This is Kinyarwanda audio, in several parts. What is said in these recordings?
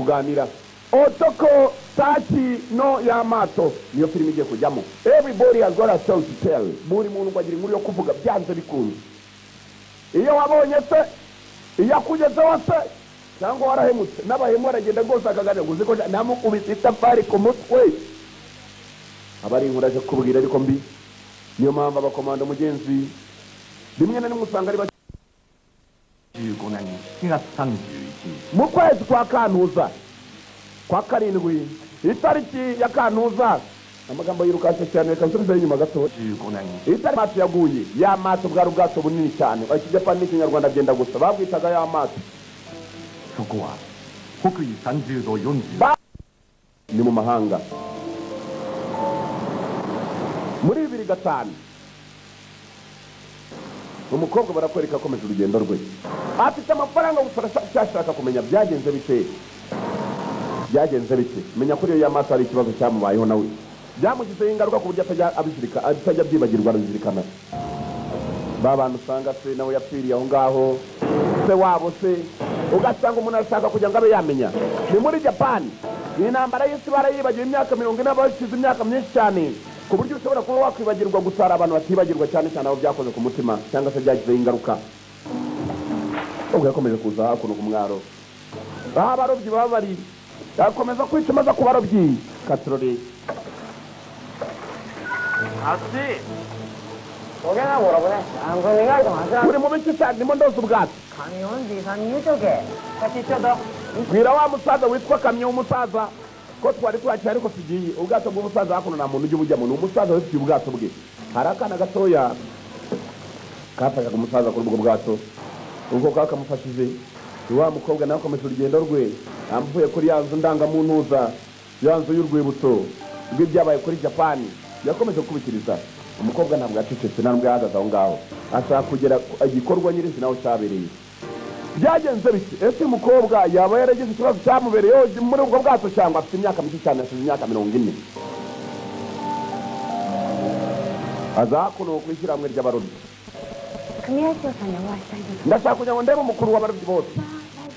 Kuganira Otoko Tachi no Yamato niyo filimi igiye kujyamo. Everybody has got a story to tell. Buri muntu ngo agira inkuru yo kuvuga byanze bikunze. Iyo wabonye se, iyo akugezeho se, cyangwa warahemutse, n'abahemu baragenda rwose akaganira ngo uzi ko namukubise itafari ku mutwe. Aba ari inkuru aje kubwira ariko mbi. Niyo mpamvu abakomando mugenzi rimwe na rimwe usanga ari bake. 15年7月31日 Mu kwezi kwa Kantuza kwa karindwi, itariki ya Kantuza, amagambo yirukanse cyane, reka nsubizeyo inyuma gato. 15年 Itari mato yaguye, ya mato bwari ubwato bunini cyane, Ikijapani n'Ikinyarwanda byenda gusa, babwitaga ya mato. そこは北緯30度40 Ni mu mahanga. Muri 2005 umukobwa barakwereka akomeje urugendo rwe, afite amafaranga gusa, aracyashaka kumenya byagenze bite, byagenze bite. Menya ko iyo y'amaso hari ikibazo cyamubayeho nawe byamugizeho ingaruka ku buryo atajya abizirika, atajya abyibagirwa, arabizirikana. Ba bantu usanga se nawe yapfiriye aho ngaho, se wabo se, ugasanga umuntu arashaka kugira ngo abe yamenya. Ni muri Japani, ni intambara y'isi barayibagiwe, imyaka 40 bashize, imyaka myinshi cyane ku buryo ushobora kuba wakwibagirwa. Gusa hari abantu batibagirwa, cyane cyane abo byakoze ku mutima cyangwa se byagizeho ingaruka. Ubwo yakomeje kuza hakuno ku mwaro aho abarobyi baba bari, yakomeza kwica aza ku barobyi katorore. 熱い焦げなボロボねあんこ苦いとは Uri mu bice cyane, ndimo ndoza ubwato. 神音じいさんに言うとけ先ちょっと Bwira wa musaza witwa Kamyo w'umusaza ko twari twakira ariko tugiye. Ubwato bw'umusaza hakuno nta muntu ujya ubujyamo, ni umusaza wifitiye ubwato bwe. Hari akana gatoya kafashaga umusaza kuri ubwo bwato, ubwo kakamufashije. Ni wa mukobwa nawe akomeje urugendo rwe, avuye kuri ya nzu ndangamuntuza, ya nzu y'urwibutso rw'ibyabaye kuri Japani. Yakomeje gukubitiriza umukobwa, ntabwo yacecetse, nta nubwo yahagaze aho ngaho, ashaka kugera ku igikorwa nyirizina aho cyabereye. Byagenze bite? Ese uyu mukobwa yaba yaragize ikibazo cyamubereyeho muri ubwo bwato, cyangwa afite imyaka mike cyane, asize imyaka 40? Aza hakuno ku ishyirahamwe ry'abarobyi. 組合長さんにお会いしたいんです。 Ndashaka kugira ngo ndebe umukuru w'abarobyi bose. 来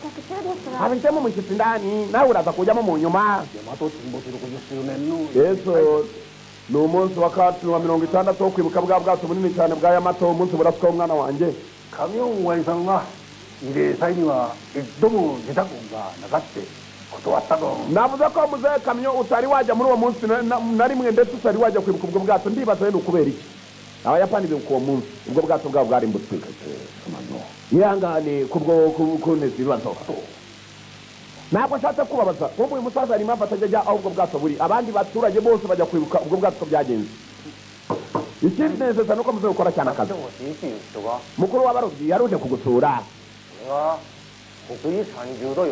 客中ですが。 Habijemo umushyitsi ndani, nawe uraza kujyamo mu nyuma. 大和沈没60周年の Yesu, ni umunsi wa kati wa 60 wo kwibuka bwa bwato bunini cyane bwa Yamato, umunsi buraswa w'umwana wanjye. 神尾親さんは慰霊祭には一度も出たことがなかって断ったと。 Navuze ko muzehe Kamyo utari wajya muri uwo munsi na rimwe, ndetse utari wajya kwibuka ubwo bwato. Ndibaza rero ni ukubera iki Abayapani bibuka uwo munsi ubwo bwato bwabo bwarimbutse. Ihangane kubwo kunteza ibibazo, ntabwo nshatse kubabaza. Kuko uyu musaza hari impamvu atajya ajya aho ubwo bwato buri, abandi baturage bose bajya kwibuka ubwo bwato uko byagenze. Ikindi nezeza nuko muzehe ukora cyane akazi. でもしいっていう人が Mukuru w'abarobyi yaruje kugusura. それが北緯30度43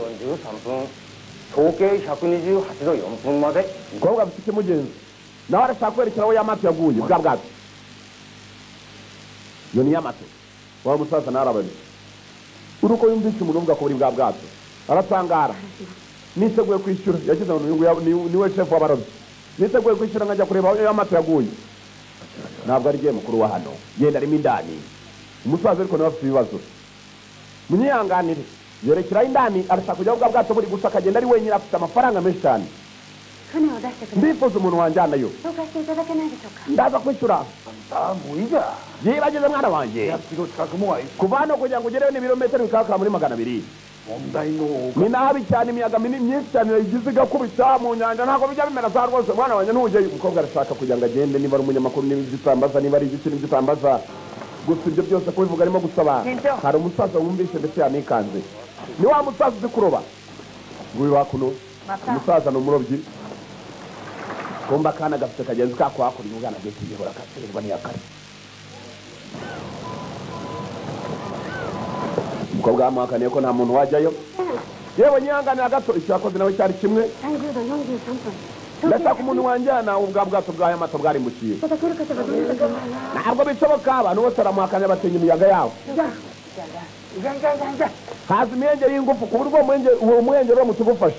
分東経128度4分まで Umukobwa afite ikimugenza, nawe arashaka kwerekera aho Yamato yaguye, bwa bwato. Iyo ni Yamato. Wa musaza narabari uruko yumvise umuntu uvuga ko buri bwa bwato, aratangara. Niteguye kwishyura, yagize ngo uyu nguyu niwe shefu w'abarobyi, niteguye kwishyura nkajya kureba aho Yamato yaguye. Ntabwo ari jye mukuru wa hano, genda arimo indani. Umusaza ariko nawe afite ibibazo, munyihanganire. Yerekeraho indani, arashaka kujya aho bwa bwato buri gusa, akagenda ari wenyine, afite amafaranga menshi cyane. 船を出してくれ Ndifuza umuntu wanjyanayo. 紹介していただけないでしょうか。 Ndaza kwishyura. あんたもういいじゃ Yibagize mwana wanjye. 200キロ近くもあい Kuva hano kugira ngo ugereyo ni ibirometero bikaba muri 200. 問題の Ni nabi cyane, imiyaga minini myinshi cyane igize igakubita mu nyanja, ntabwo bijya bimera za rwose. Mwana wanjye, ntujyeyo. Umukobwa arashaka kugira ngo agende, niba ari umunyamakuru niba ibyo utambaza, niba ari igiki n'ibyo utambaza. Gusa ibyo byose kubivuga arimo gusaba, hari umusaza wumvise ndetse yanikanze, ni wa musaza uzi kuroba. Nguyu wakuno umusaza ni umurobyi. Kumba akana gafite kagenzi kako hakurya, umwana agiye kwiyahura akaterwa n'iyakare. Umukobwa yamuhakaniye ko nta muntu wajyayo. Yewe, nyihanganira gato, icyo yakoze nawe cyari kimwe. 30度43分東 Ndashaka umuntu wanjyana ubwa bwato bwa Yamato bwarimbukiye. いただける方がどなたか。 Ntabwo bishoboka, abantu bose baramuhakanira, batinya imiyaga yabo. Haza imihengeri y'ingufu ku buryo uwo muhengeri uramutse ugufashe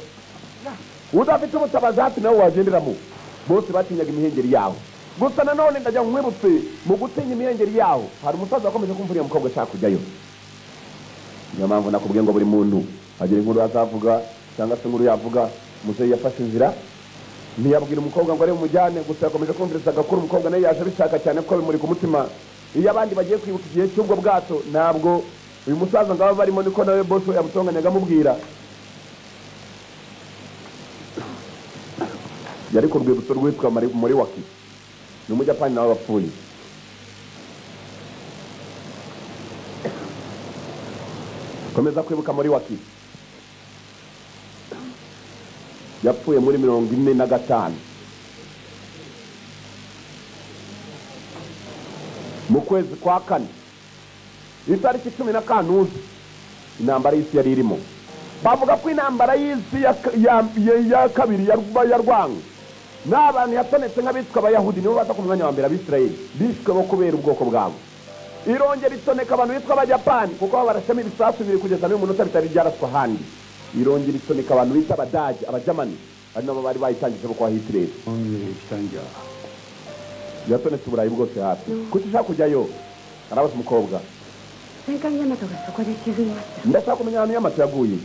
udafite ubutabazi hafi nawe wagenderamo. Bose batinyaga imihengeri yawo. Gusa nanone ndajya nkwibutse, mu gutinya imihengeri yawo hari umusaza wakomeje kumva uriya mukobwa ashaka kujyayo. Niyo mpamvu nakubwiye ngo buri muntu agira inkuru azavuga. Cyangwa se inkuru yavuga. Muzehe yafashe inzira, ntiyabwira umukobwa ngo ari bumujyane, gusa yakomeje kumviriza agakuru. Umukobwa nawe yaje abishaka cyane kuko bimuri ku mutima. Iyo abandi bagiye kwibuka igihe cy'ubwo bwato, ntabwo uyu musaza ngo abe barimo, niko nawe boss we yamutonganyaga amubwira. Yari ku rwibutso rwitwa Moriwaki, ni umujapani nawe wapfuye. Komeza kwibuka Moriwaki, yapfuye muri 45 mu kwezi kwa kane, itariki 10 Kantuza. Intambara y'isi yari irimo. Bavuga ko intambara y'isi ya kabiri yarwanywe n'abantu yatonetse nk'abitwa Abayahudi, nibo baza ku mwanya wa mbere. Abisirayeli bishwe bo kubera ubwoko bwabo. Irongera itoneka abantu bitwa Abajapani, kuko baba barashamo ibisasu bibiri kugeza n'uyu munota bitari byaraswa ahandi. Irongera itoneka abantu bita Abadage, Abajamani, ari nabo bari bayitangije bo kwa Hitler. 行きたいんじゃ。 Yatonetse Uburayi bwose hafi. Kuki ushaka kujyayo? Arabaza umukobwa. 戦艦ヤマトがそこで沈みました。 Ndashaka kumenya ahantu Yamato yaguye.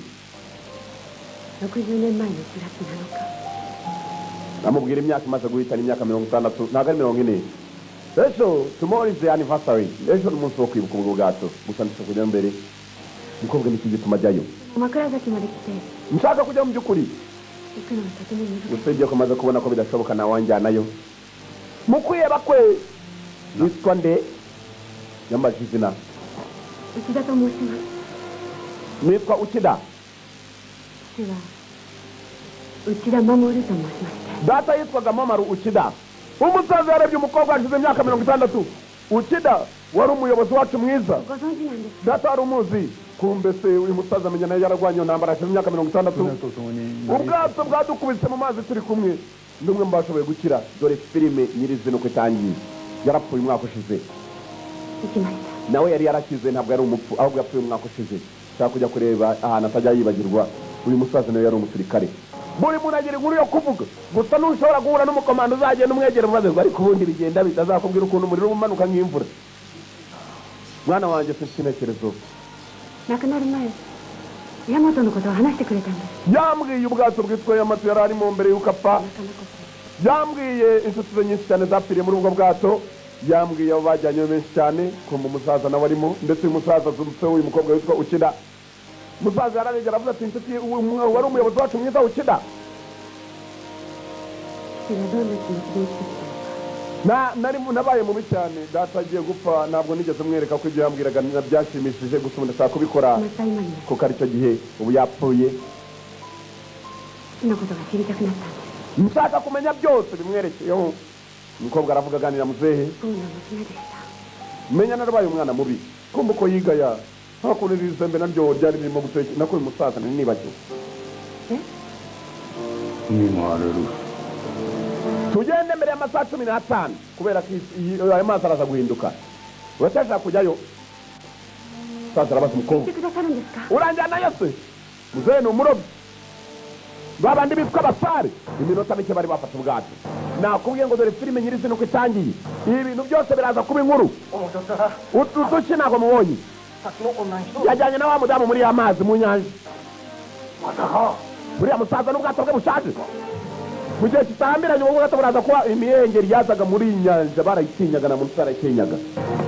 60年前の1月7日。 Amubwira imyaka imaze guhitana, imyaka 60, ntabwo ari 40. Ejo, tomorrow is the anniversary. Ejo ni umunsi wo kwibuka ubwo bwato. Gusa ndashaka kujyayo mbere. Umukobwa, niki gituma ajyayo? 枕崎まで来て、 Nshaka kujya mu by'ukuri. 行くのはとても難しい。 Usibye ko maze kubona ko bidashoboka, nawanjyanayo. Mu kwiheba kwe, witwa nde? Yambaje izina. 内田と申します。 Nitwa Ukida. 父は内田守と申しまして。 Data yitwaga Mamaru Ukida. Umusaza yarebye umukobwa hashize imyaka 60. Ukida wari umuyobozi wacu mwiza. ご存知なんです。 Data wari umuzi. Kumbe se uyu musaza amenya nawe yararwanye iyo ntambara hashize imyaka 60. 船と共に成り Ubwato bwadukubise mu mazi turi kumwe, ndi umwe mu bashoboye gukira. Dore filime nyirizina uko itangiye. Yarapfuye umwaka ushize. 行きました。 Nawe yari yarakize, ntabwo yari umupfu, ahubwo yapfuye umwaka ushize. Nshaka kujya kureba ahantu atajya yibagirwa. Uyu musaza nawe yari umusirikare. Buri muntu agira inkuru yo kuvuga. Gusa ntushobora guhura n'umukomando, uzagenda umwegera umubaze ngo ariko ubundi bigenda bitazakubwira ukuntu umuriro umanuka nk'imvura. Mwana wanjye, sinfite intekerezo. 亡くなる前、ヤマトのことを話してくれたんです。 Yambwiye ubwato bwitwa Yamato yari arimo mbere y'uko apfa. 仲間こそ。 Yambwiye inshuti ze nyinshi cyane zapfiriye muri ubwo bwato. Yambwiye abo bajyanyeyo benshi cyane, kumva umusaza nawe arimo. Ndetse uyu musaza azumutse uyu mukobwa witwa Ukida. Umusaza yararengera, aravuze ati inshuti wari umuyobozi wacu mwiza Ukida. 父がどんな気持ちで生きてきたのか。 Na nari nabaye mubi cyane. Data agiye gupfa, ntabwo nigeze mwereka ko ibyo yambwiraga byashimishije. Gusa ubu ndashaka kubikora, また今になって kuko aricyo gihe, ubu yapfuye. 父のことが知りたくなったんです。 Nshaka kumenya byose bimwerekeyeho. Umukobwa aravuga, aganira muzehe. 不運な娘でした。 Menya narabaye umwana mubi. Kumva uko yigaya, nta kuntu iri zembe naryo ryari ririmo gutekera nako. Uyu musaza nari nibagiwe. え。 海も荒れる。 Tugende mbere y'amasaha 15, kubera ko ayo mazi araza guhinduka. Uracyashaka kujyayo? Musaza arabaza umukobwa. 来てくださるんですか？ Uranjyanayo se? Muzehe ni umurobyi, babandi bitwa abasare. Iminota mike bari bafashe ubwato. Nakubwiye ngo dore filime nyirizina uko itangiye. Ibi bintu byose biraza kuba inkuru. おちょっとさ Utu duki ntabwo mubonye. っきの女の人。 Yajyanye na wa mudamu muri ya mazi, mu nyanja. まさか。 Buriya musaza n'ubwato bwe bushaje, mu gihe kitambiranye ubwo bwato buraza kuba imihengeri yazaga muri iyi nyanja. Barayitinyaga, na muntu utarayitinyaga.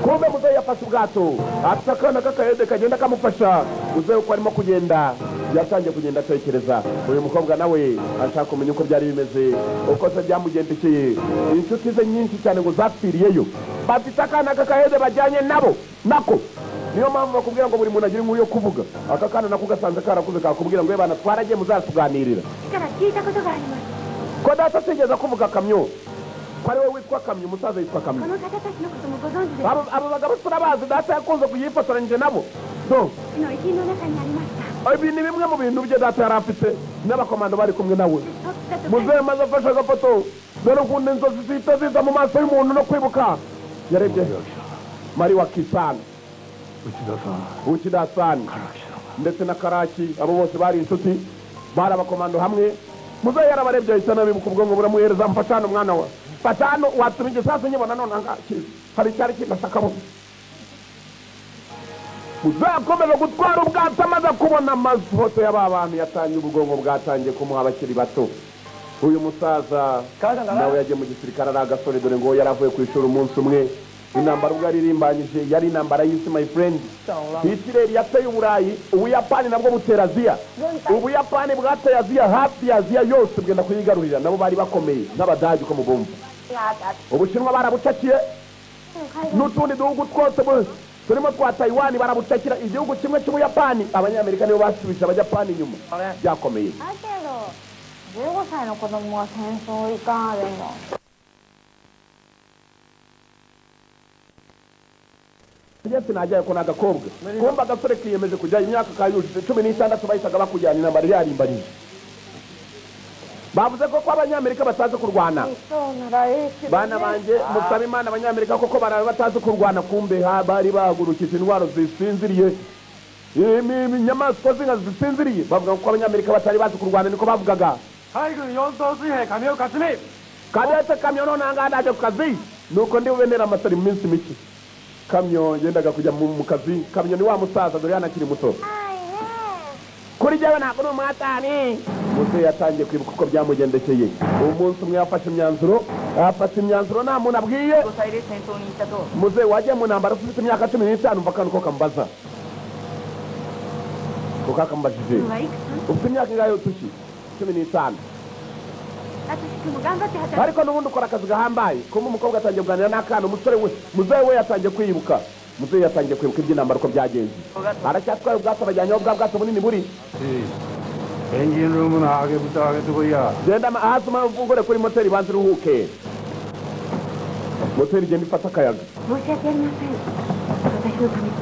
Kumbe muzehe yafashe ubwato, afite akana k'akahede kagenda kamufasha. Muzehe uko arimo kugenda, yatangiye kugenda atekereza uyu mukobwa, nawe ashaka kumenya uko byari bimeze, uko se byamugendekeye. Inshuti ze nyinshi cyane ngo zapfiriyeyo. Bafite akana k'akahede bajyanye nabo nako. Niyo mpamvu bakubwira ngo buri muntu agira inkuru yo kuvuga. Aka kana nako gasanze karakuze, kakubwira ngo bana twaragiye, muzatuganirira. 父から聞いたことがあります。 Ko data atigeze kuvuga Kamyo, ko ari we witwa Kamyo. Umusaza yitwa こ Kamyo. の方たちのこともご存知です。 Abo bagabo turabazi, data yakunze kuyifotoranyije nabo do. 父の遺品の中にありました。 Ibi ni bimwe mu bintu bye data yari afite, n'abakomando bari kumwe nawe. 取ったと書いて Muzehe maze afashe agafoto. Dore ukuntu inzozi zihita ziza mu maso y'umuntu no kwibuka. Yarebye mari wa Kisani, 内田さん。 Ukidasani, 唐木さん。 ndetse na Karaki. Abo bose bari inshuti, bari abakomando hamwe. Muzehe yarabarebye, ahita anabibuka, ubwonko buramuhereza. Mfasha hano, mwana wa, mfasha hano. Watuma igisasu nkibona none aha ngaha hari icyari kindashakamo. Muzakomeza gutwara ubwato amaze kubona amafoto y'aba bantu yatangiye ubwonko bwatangiye kumuha abakiri bato. Uyu musaza nawe yagiye mu gisirikare ari agasore, dore ngo yaravuye ku ishuri umunsi umwe. Intambara ubwo yaririmbanyije yari intambara y'isi, my friend. Hitler yateye Uburayi, Ubuyapani nabwo butera Aziya. Ubuyapani bwateye Aziya, hafi ya Aziya yose bwenda kuyigarurira, nabo bari bakomeye nk'Abadage uko mubumva. Ubushinwa barabucakiye n'utundi duhugu twose turimo twa Taiwan barabucakira. Igihugu kimwe cy'Ubuyapani, Abanyamerika nibo basubije Abajapani inyuma, byakomeye. だけど15歳の子供は戦争いかんでも Ndetse najyayo ko ni agakobwa kumva agasore kiyemeje kujya imyaka kayujuje 16, bahitaga bakujyana intambara yarimbanije. Bavuze ko ko Abanyamerika batazi kurwana. そうならいいけど Bana banjye, musabe Imana Abanyamerika koko barabe batazi kurwana. Kumbe ha bari bahagurukije intwaro zisinziriye, inyamaswa z'inkazi zisinziriye. Bavuga ko Abanyamerika batari bazi kurwana, niko bavugaga. 海軍四等水兵神尾克美 Kadete kamyo none ahangaha ndaje ku kazi, nuko ndi bube amasari mu minsi mike. Kamyo yendaga kujya mu kazi. Kamyo ni wa musaza, dore yanakiri muto. Kuri jyewe ntabwo ni umwatani. Muzehe yatangiye kwibuka uko byamugendekeye. Umunsi umwe yafashe imyanzuro, afata imyanzuro nta muntu abwiye. 5歳で戦争に行ったと Muzehe wagiye mu ntambara ufite imyaka 15, umva akantu ko kamubaza ko kakamubajije: はいくつ Ufite imyaka ingahe utuki? 15. 淳君も頑張って働 Ariko n'ubundi ukora akazi gahambaye. Kuba umukobwa atangiye kuganira n'akana, umusore we, muzehe we yatangiye kwibuka. Muzehe yatangiye kwibuka iby'intambara uko byagenze. Aracyatwaye ubwato, abajyanye aho bwa bwato bunini buri. エンジンルームの上げ蓋上げてこいや Genda hasi umuvugure kuri moteri, banza uruhuke. Moteri igenda ifata akayaga. 申し訳ありません私のために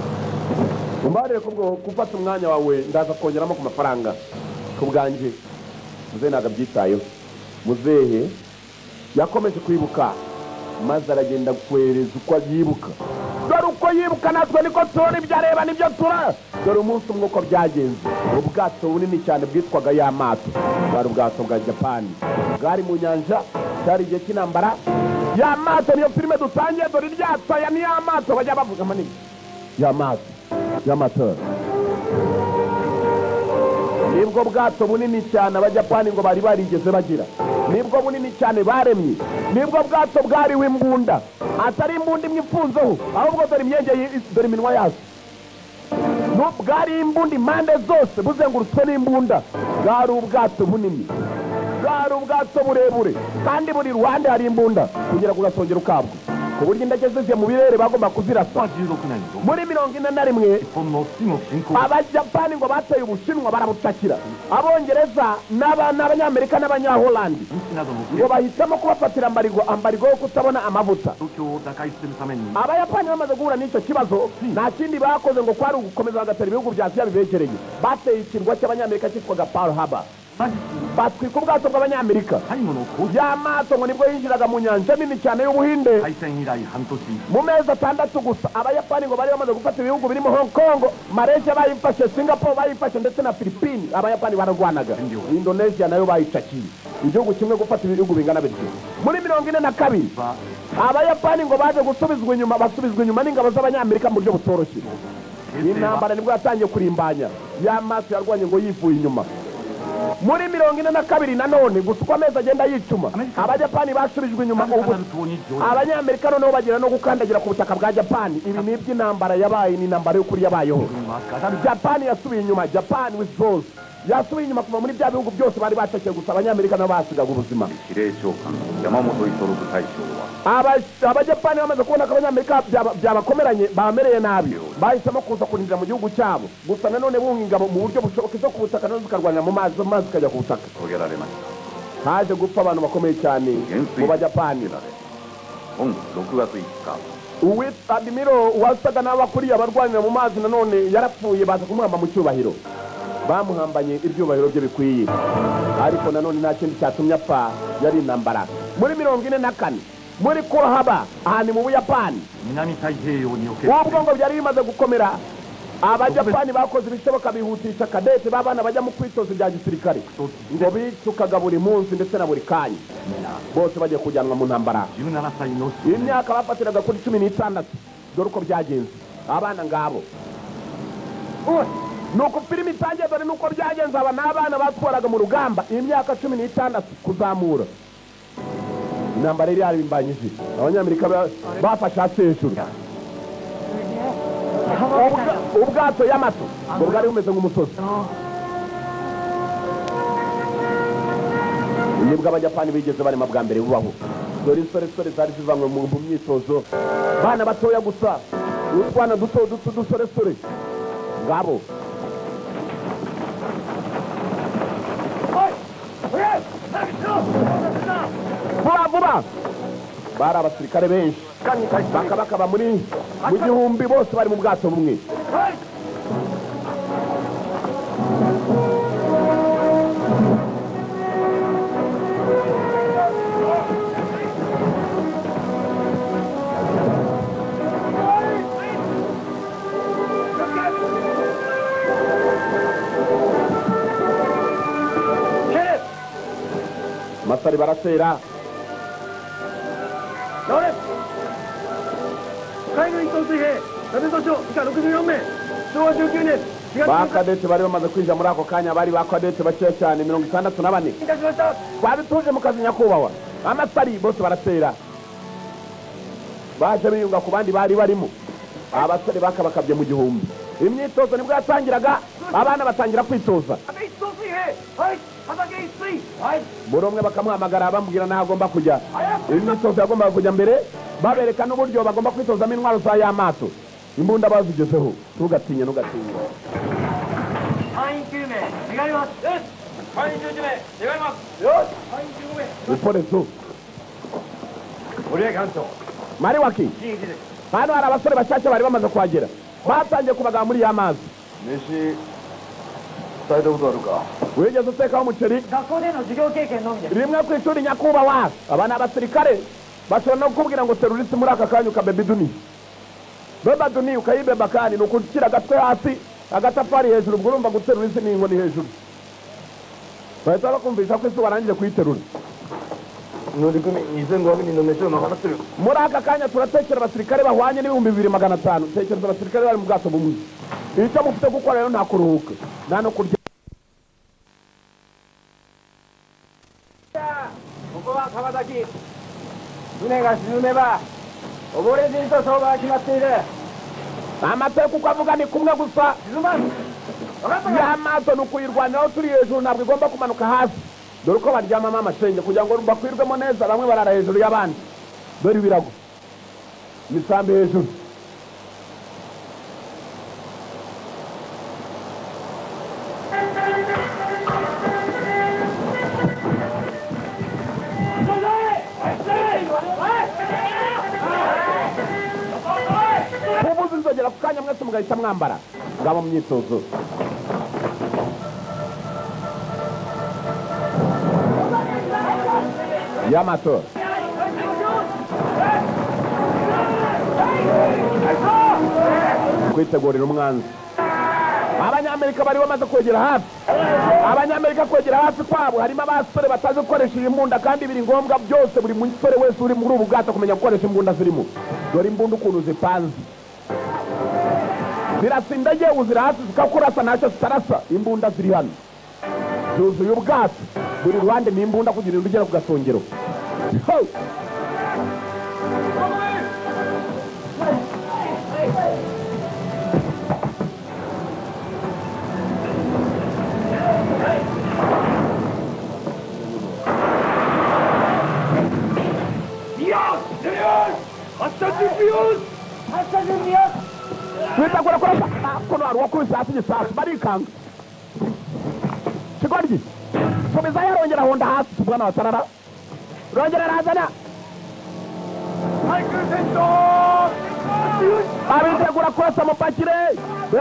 Umbarire kubwo gufata umwanya wawe, ndaza kongeramo ku mafaranga ku bwanjye. Muzehe ntabwo abyitayeho. Muzehe yakomeje kwibuka maze aragenda kwereza uko yibuka. Dore uko yibuka, natwe niko tubona ibyo areba nibyo tura. Dore umunsi umwe uko byagenze. Ubwato bunini cyane bwitwaga Yamato, bwari ubwato bwa Japani, bwari mu nyanja, cyari igihe cy'intambara. Yamato niyo filime dutangiye. Dore iryato, aya ni Yamato bajya bavuga manini. Yamato, Yamato nibwo bwato bunini cyane Abajapani ngo bari barigeze bagira, nibwo bunini cyane baremye, nibwo bwato bwariwe imbunda, atari imbunda imwe ifunzeho, ahubwo dore imyenge dore iminwa yazo. Bwari imbunda impande zose, buzengurutswe n'imbunda. Bwari ubwato bunini, bwari ubwato burebure, kandi buri ruhande hari imbunda kugera ku gasongero kabwo, ku buryo indege zivuye mu birere bagomba kuzirasa. 16年6 Muri 41 日本の中国侵攻 Abajapani ngo bateye Ubushinwa barabucakira. Abongereza n'Abanyamerika n'Abanyaholandi 日などの ngo bahitamo kubafatira ambarigo, ambarigo yo kutabona amavuta. 状況を打開するために Abayapani bamaze guhura n'icyo kibazo, nta kindi bakoze ngo kwari ugukomeza bagatera ibihugu bya Aziya bibegereye. Bateye ikirwa cy'Abanyamerika cyitwaga Pearl Harbor, 魔術 batwika ubwato bw'Abanyamerika 最後の交 Yamato. Ngo nibwo yinjiraga mu nyanja nini cyane y'Ubuhinde. 開戦以来半年 Mu mezi 6 gusa, Abayapani ngo bari bamaze gufata ibihugu birimo Hong Kong, Malaysia bayifashe, Singapore bayifashe, ndetse na Philippines. Abayapani bararwanaga. Indonesia nayo bayicakiye. Igihugu kimwe gufata ibihugu bingana bityo! Muri 42 は Abayapani ngo baje gusubizwa inyuma, basubizwa inyuma n'ingabo z'Abanyamerika mu buryo butoroshye. 平成は Intambara nibwo yatangiye kurimbanya. Yamato yarwanye ngo yivuye inyuma. Muri 42 nanone gusa, uko amezi agenda yicuma, Abajapani basubijwe inyuma. カ Ubu ナル島に上陸 Abanyamerika noneho bagera no gukandagira ku butaka bwa Japani. Ibi ni iby'intambara yabaye, ni intambara y'ukuri yabayeho. 軍はガダル Japani yasubiye inyuma, Japan withdraws, yasubiye inyuma kuva muri bya bihugu byose bari bacakiye. Gusa Abanyamerika nabo basigaga ubuzima. 司令長官山本五十六大将は Abajapani bamaze kubona ko Abanyamerika byabakomeranye, bamereye nabi, bahisemo kuza kurindira mu gihugu cyabo. Gusa nanone bunga ingabo mu buryo bushoboka, izo ku butaka nazo zikarwanira mu mazi, amazi zikajya ku butaka. 遂げられまし Haje gupfa abantu bakomeye cyane た元 mu 帥 Bajapani. られ本6月5日 Uwitwa Admiral wasaga n'abakuriye abarwanira mu mazi nanone yarapfuye, baza kumuhamba mu cyubahiro, bamuhambanye ibyubahiro bye bikwiye. Ariko nanone nta kindi cyatumye apfa, yari intambara. Muri 44 muri Pearl, ahantu mu Buyapani, 南太平洋における ubwo ngo byari bimaze gukomera, Abajapani bakoze ibishoboka bihutisha kadete b'abana bajya mu kwitoza ibya gisirikare, ngo bicukaga buri munsi ndetse na buri kanya, bose bagiye kujyanwa mu ntambara. 17歳の少年 Imyaka bafatiraga kuri 16. Dore uko byagenze, abana ngabo Nuko filimi itangiye, dore nuko byagenze. Aba n'abana batwaraga mu rugamba imyaka 16 kuzamura. Intambara yari yarimbanyije, Abanyamerika bafashe hasi hejuru. Ubwato Yamato ngo bwari bumeze nk'umusozi. Nibwo Abajapani bigeze barema bwa mbere bubaho. Dore insoresore zari zivanywe mu myitozo, bana batoya gusa, utwana duto duto dusoresore ngabo. Vuba vuba bari abasirikare benshi bakabakaba muri mu gihumbi, bose bari mu bwato bumwe. Masari baratera. Ba kadete bari bamaze kwinjira muri ako kanya, bari ba kadete bakeya cyane 64. Twabituje mu kazi nyakubahwa. Amasari bose baratera, baje biyunga ku bandi bari barimo. Abasore bakabakabye mu gihumbi. Imyitozo nibwo yatangiraga, abana batangira kwitoza. Buri umwe bakamuhamagara bamubwira n'aho agomba kujya. Imyitozo yagombaga kujya mbere, babereka n'uburyo bagomba kwitozamo intwaro za Yamato. Imbunda bazigezeho. Ntugatinye, ntugatinye. Iporezo Mariwaki, hano hari abasore bashyashya bari bamaze kuhagera, batangiye kubagaba muri ya mazi. Wigeze utekaho umuceri rimwe ku ishuri nyakubahwa? Aba ni abasirikare bashobora no kukubwira ngo terurisi muri aka kanya ukabeba iduni, beba duni ukayibeba, kandi ni ukushyira agatwe hasi agatafari hejuru, ubwo urumva guterura isi n'inkoni hejuru, bahita bakumvisha ko isi warangije kuyiterura. Muri aka kanya turatekera abasirikare bahwanye n'2500. Tekereza abasirikare bari mu bwato bumwe. Icyo mufite gukora rero nta kuruhuka nta no kurya. Amateka uko avuga ni kumwe gusa. Yamato ni ukuyirwaniraho turi hejuru, ntabwo igomba kumanuka hasi. Dore uko baryamamo amashenge kugira ngo bakwirwemo neza, bamwe barara hejuru y'abandi. Dore ibirago, imisambi hejuru. Kubuza inzogera ku kanya mwese mugahita mwambara ngabo mu myitozo. Yamato kwitegurira umwanzi. Abanyamerika bari bamaze kwegera hafi. Abanyamerika kwegera hafi kwabo harimo abasore batazi gukoresha imbunda, kandi biri ngombwa byose buri musore wese uri muri ubu bwato kumenya gukoresha imbunda zirimo. Dore imbunda ukuntu zipanze, zirasa indege uzira hasi zikakurasa, ntacyo zitarasa. Imbunda ziri hano zuzuye ubwato, buri ruhande ni imbunda kugira ngo ugere ku gasongero. Twitegura kurasa. Kuno hari uwakubise hasi igisasu barikanga. Kigoryi subizayo, arongera ahonda hasi. Bwana watarara rongera arazana. Abitegura kurasa mupakire,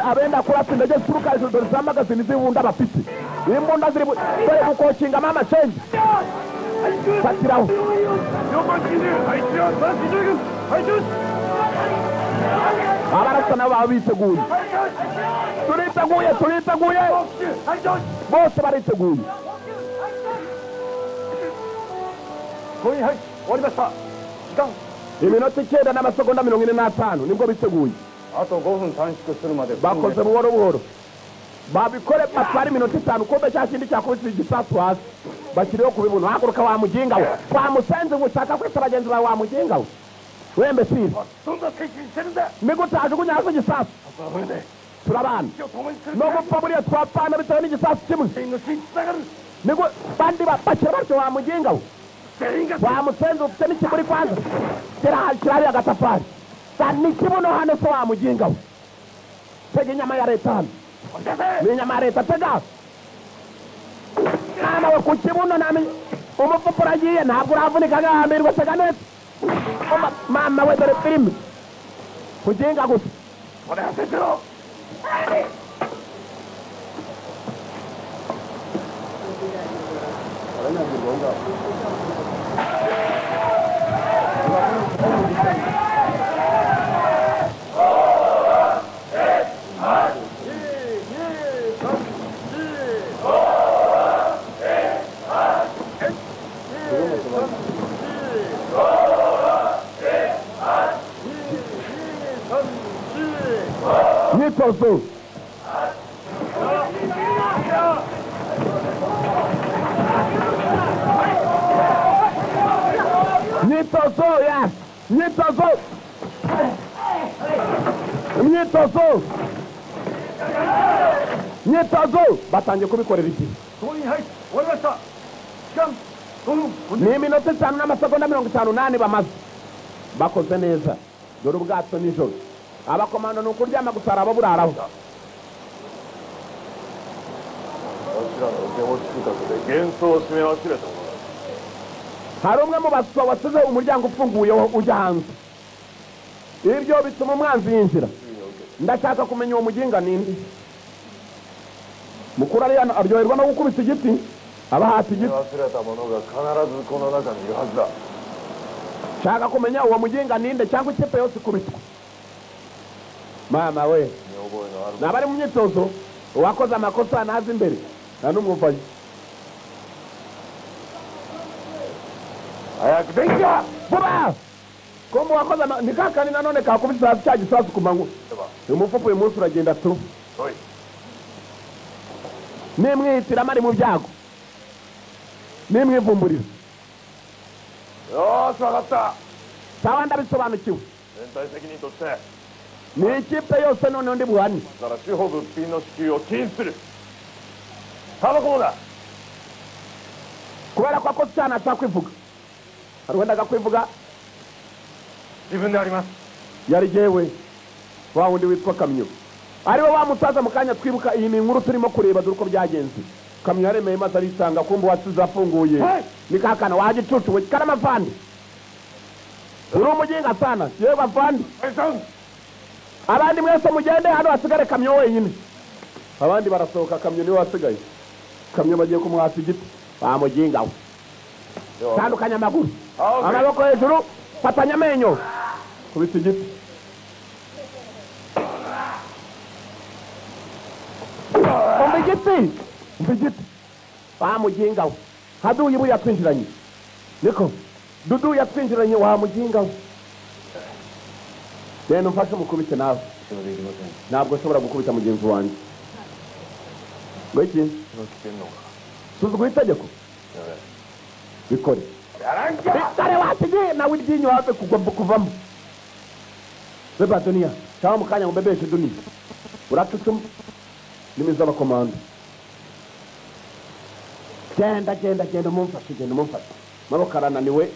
abenda kurasa indege zituruka hejuru. Dore za magazini z'ibunda bafite, imbunda ziri dore gukokingamo amashenge. Fatiraho abarasa nabo baba biteguye. Turiteguye, turiteguye, bose bariteguye. Iminota 9 n'amasegonda 45 nibwo biteguye. Bakoze buhoro buhoro. Babikore batwara iminota 5 kumbe cya kindi cyakubise igisasu hasi. Bakiriho kubibona haguruka wa muginga we. Wa musenzi ushaka kwita bagenzi bawe wa muginga we. Wembe siri. Nigute ajugunya hasi igisasu. Turabana. No gupfa buriya twapfana bitewe n'igisasu kimwe. Nigo bandi bapakira batyo wa muginga we. Wa musenzi ufite n'ikiburi kwanza. Kirari agatafari. Ni kibuno hano se wa muginga we. Tega inyama ya leta hano. Ni inyama ya leta tega. Mama we ku kibuno nami umufupa uragiye ntabwo uravunika agahambirwa tega neza. Mama we dore filimi. Kuginga gusa. Myitozo. Myitozo ya. Myitozo. Myitozo. Myitozo. Batangiye kubikorera iki? Ni iminota 5 n'amasegonda 58 bamaze. Bakoze neza. Dore ubwato nijoro. Abakomando ni ukuryama gusa arabo buraraho. Hari umwe mu baswa wasize umuryango ufunguye ujya hanze. Ibyo bituma umwanzi yinjira. Ndashaka kumenya uwo muginga ninde. Mukuru ari aryoherwa no gukubita igiti. Aba hati igiti. Shaka kumenya uwo muginga ninde cyangwa ikipe yose ikubitwa. Mama we. Nabari mu myitozo uwakoze amakosa nazi imbere. Nta n'umwumvaye. Vuba! Kumbe uwakoze ni kakandi nanone kakubise cya gisasu ku manywa. Umufupa uyu munsi uragenda tu. Nimwihitiramo ari mu byago. Nimwivumburira. Sawa ndabisobanukiwe. Ni ikipe yose none undi buhani. Kubera ko akoze cyane atakwivuga. Hari wendaga kwivuga. Yari jewe wa wundi witwa Kamyo. Ariwe wa musaza mu kanya twibuka iyi ni inkuru turimo kureba dore uko byagenze. Kamyo yaremeye maze arisanga kumbe wasize afunguye. Ni kakana wagicucu we karamavandi. Uri umuginga sana. Yewe bavandi. Abandi mwese mugende hano hasigare Kamyo wenyine. Abandi barasohoka Kamyo niwe wasigaye. Kamyo bagiye kumwasa igiti. Bamuginga we. Tandukanya amaguru. Amaboko hejuru, fatanya amenyo. Kubita igiti. Umva igiti. Umva igiti. Bamuginga we. Haduyi buriya twinjiranye. Niko. Dudu yatwinjiranye wa muginga we. Genda umfashe umukubite nawe. Ntabwo nshobora gukubita mugenzi wanjye. Ngo iki? Suzugura itegeko. Bikore. Bitare wasigiye nawe iryinyo hafi kuvamo. Beba dunia. Cyangwa mu kanya ngo mbebeshe dunia. Uracucuma. Nimiza abakomando. Genda genda genda mumfashe genda mumfashe. Maboko arananiwe.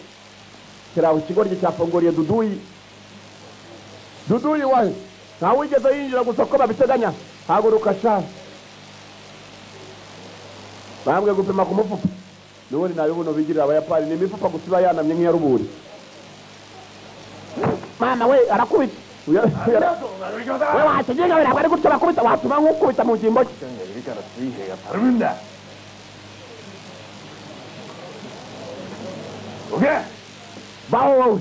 Kiraho ikigoryi cyafunguriye Duduyi. Duduyi wahe. Ntawe wigeze yinjira gusa ko babiteganya. Haguruka sha. Bambwe gupima ku mufupa. Nubundi nabibuno bigirira abayapani ni imifupa gusa iba yanamye nk'iyaruburi. Mama we arakubita. We wakiginga we ntabwo ari gutyo bakubita watuma nk'ukubita mu ngingo cye. Baho wowe.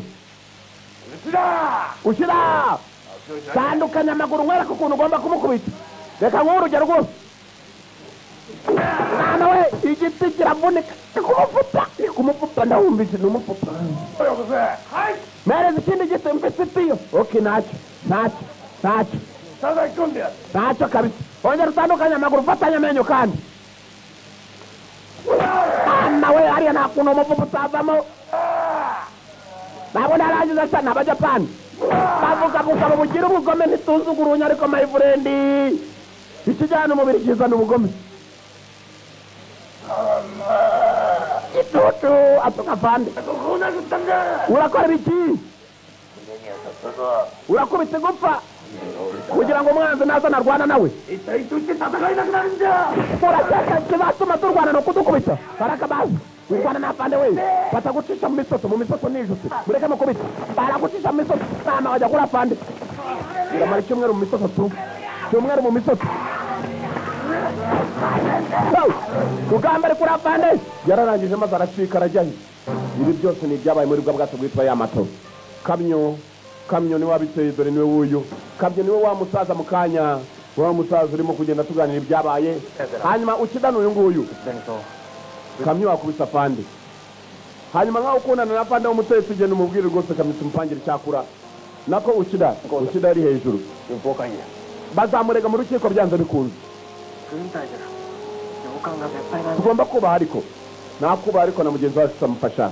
Ushyira! Tandukanya amaguru nkwereke ukuntu ugomba kumukubita. Reka nguhe urugero rwose. Mama we igiti kiravunika. Ni kumufupa. Ni kumufupa ndawumvise ni umufupa. Mereza ikindi giti mfite itiyo. Okay ntacyo. Ntacyo. Ntacyo. Ntacyo kabisa. Ongera utandukanye amaguru ufatanye amenyo kandi. Nawe hariya nta kuntu umuvumo utavamo. Ntabwo narangiza cyane abajapani. Bavuga gusa ngo bugire ubugome ntituzugurunya ariko my friend. Ikijyana umubiri kizana ubugome. Gitutu atuka fande. Urakora ibiki? Urakubita igupfa kugira ngo umwanzi naza narwana nawe. Urakeka kizatuma turwana no kudukubita. Barakabaza. Wirwana na fande we. Batagucisha mu misoto n'ijosi. Mureke mukubita. Baragucisha mu misoto. Mama wajya kuri afande. Uramara icyumweru mu misoto tu. Cyumweru mu misoto. Rugamba ari kuri afande. Yararangije maze aracika arajyayo. Ibi byose ni ibyabaye muri bwa bwato bwitwa Yamato. Kamyo ni wabiteye dore niwe wuyu. Kamyo niwe wa musaza mukanya. Wa musaza urimo kugenda tuganira ibyabaye. Hanyuma ukidana uyu nguyu. Kamyo akubisa afande. Hanyuma nkaho ukundana na afande w'umutetsi ugenda umubwire rwose Kamyo tumupangire icyakura. Nako ukida ari hejuru. Bazamurega mu rukiko byanze bikunze. Tugomba kubaha ariko. Nakubaha ariko na mugenzi wacu tutamufasha.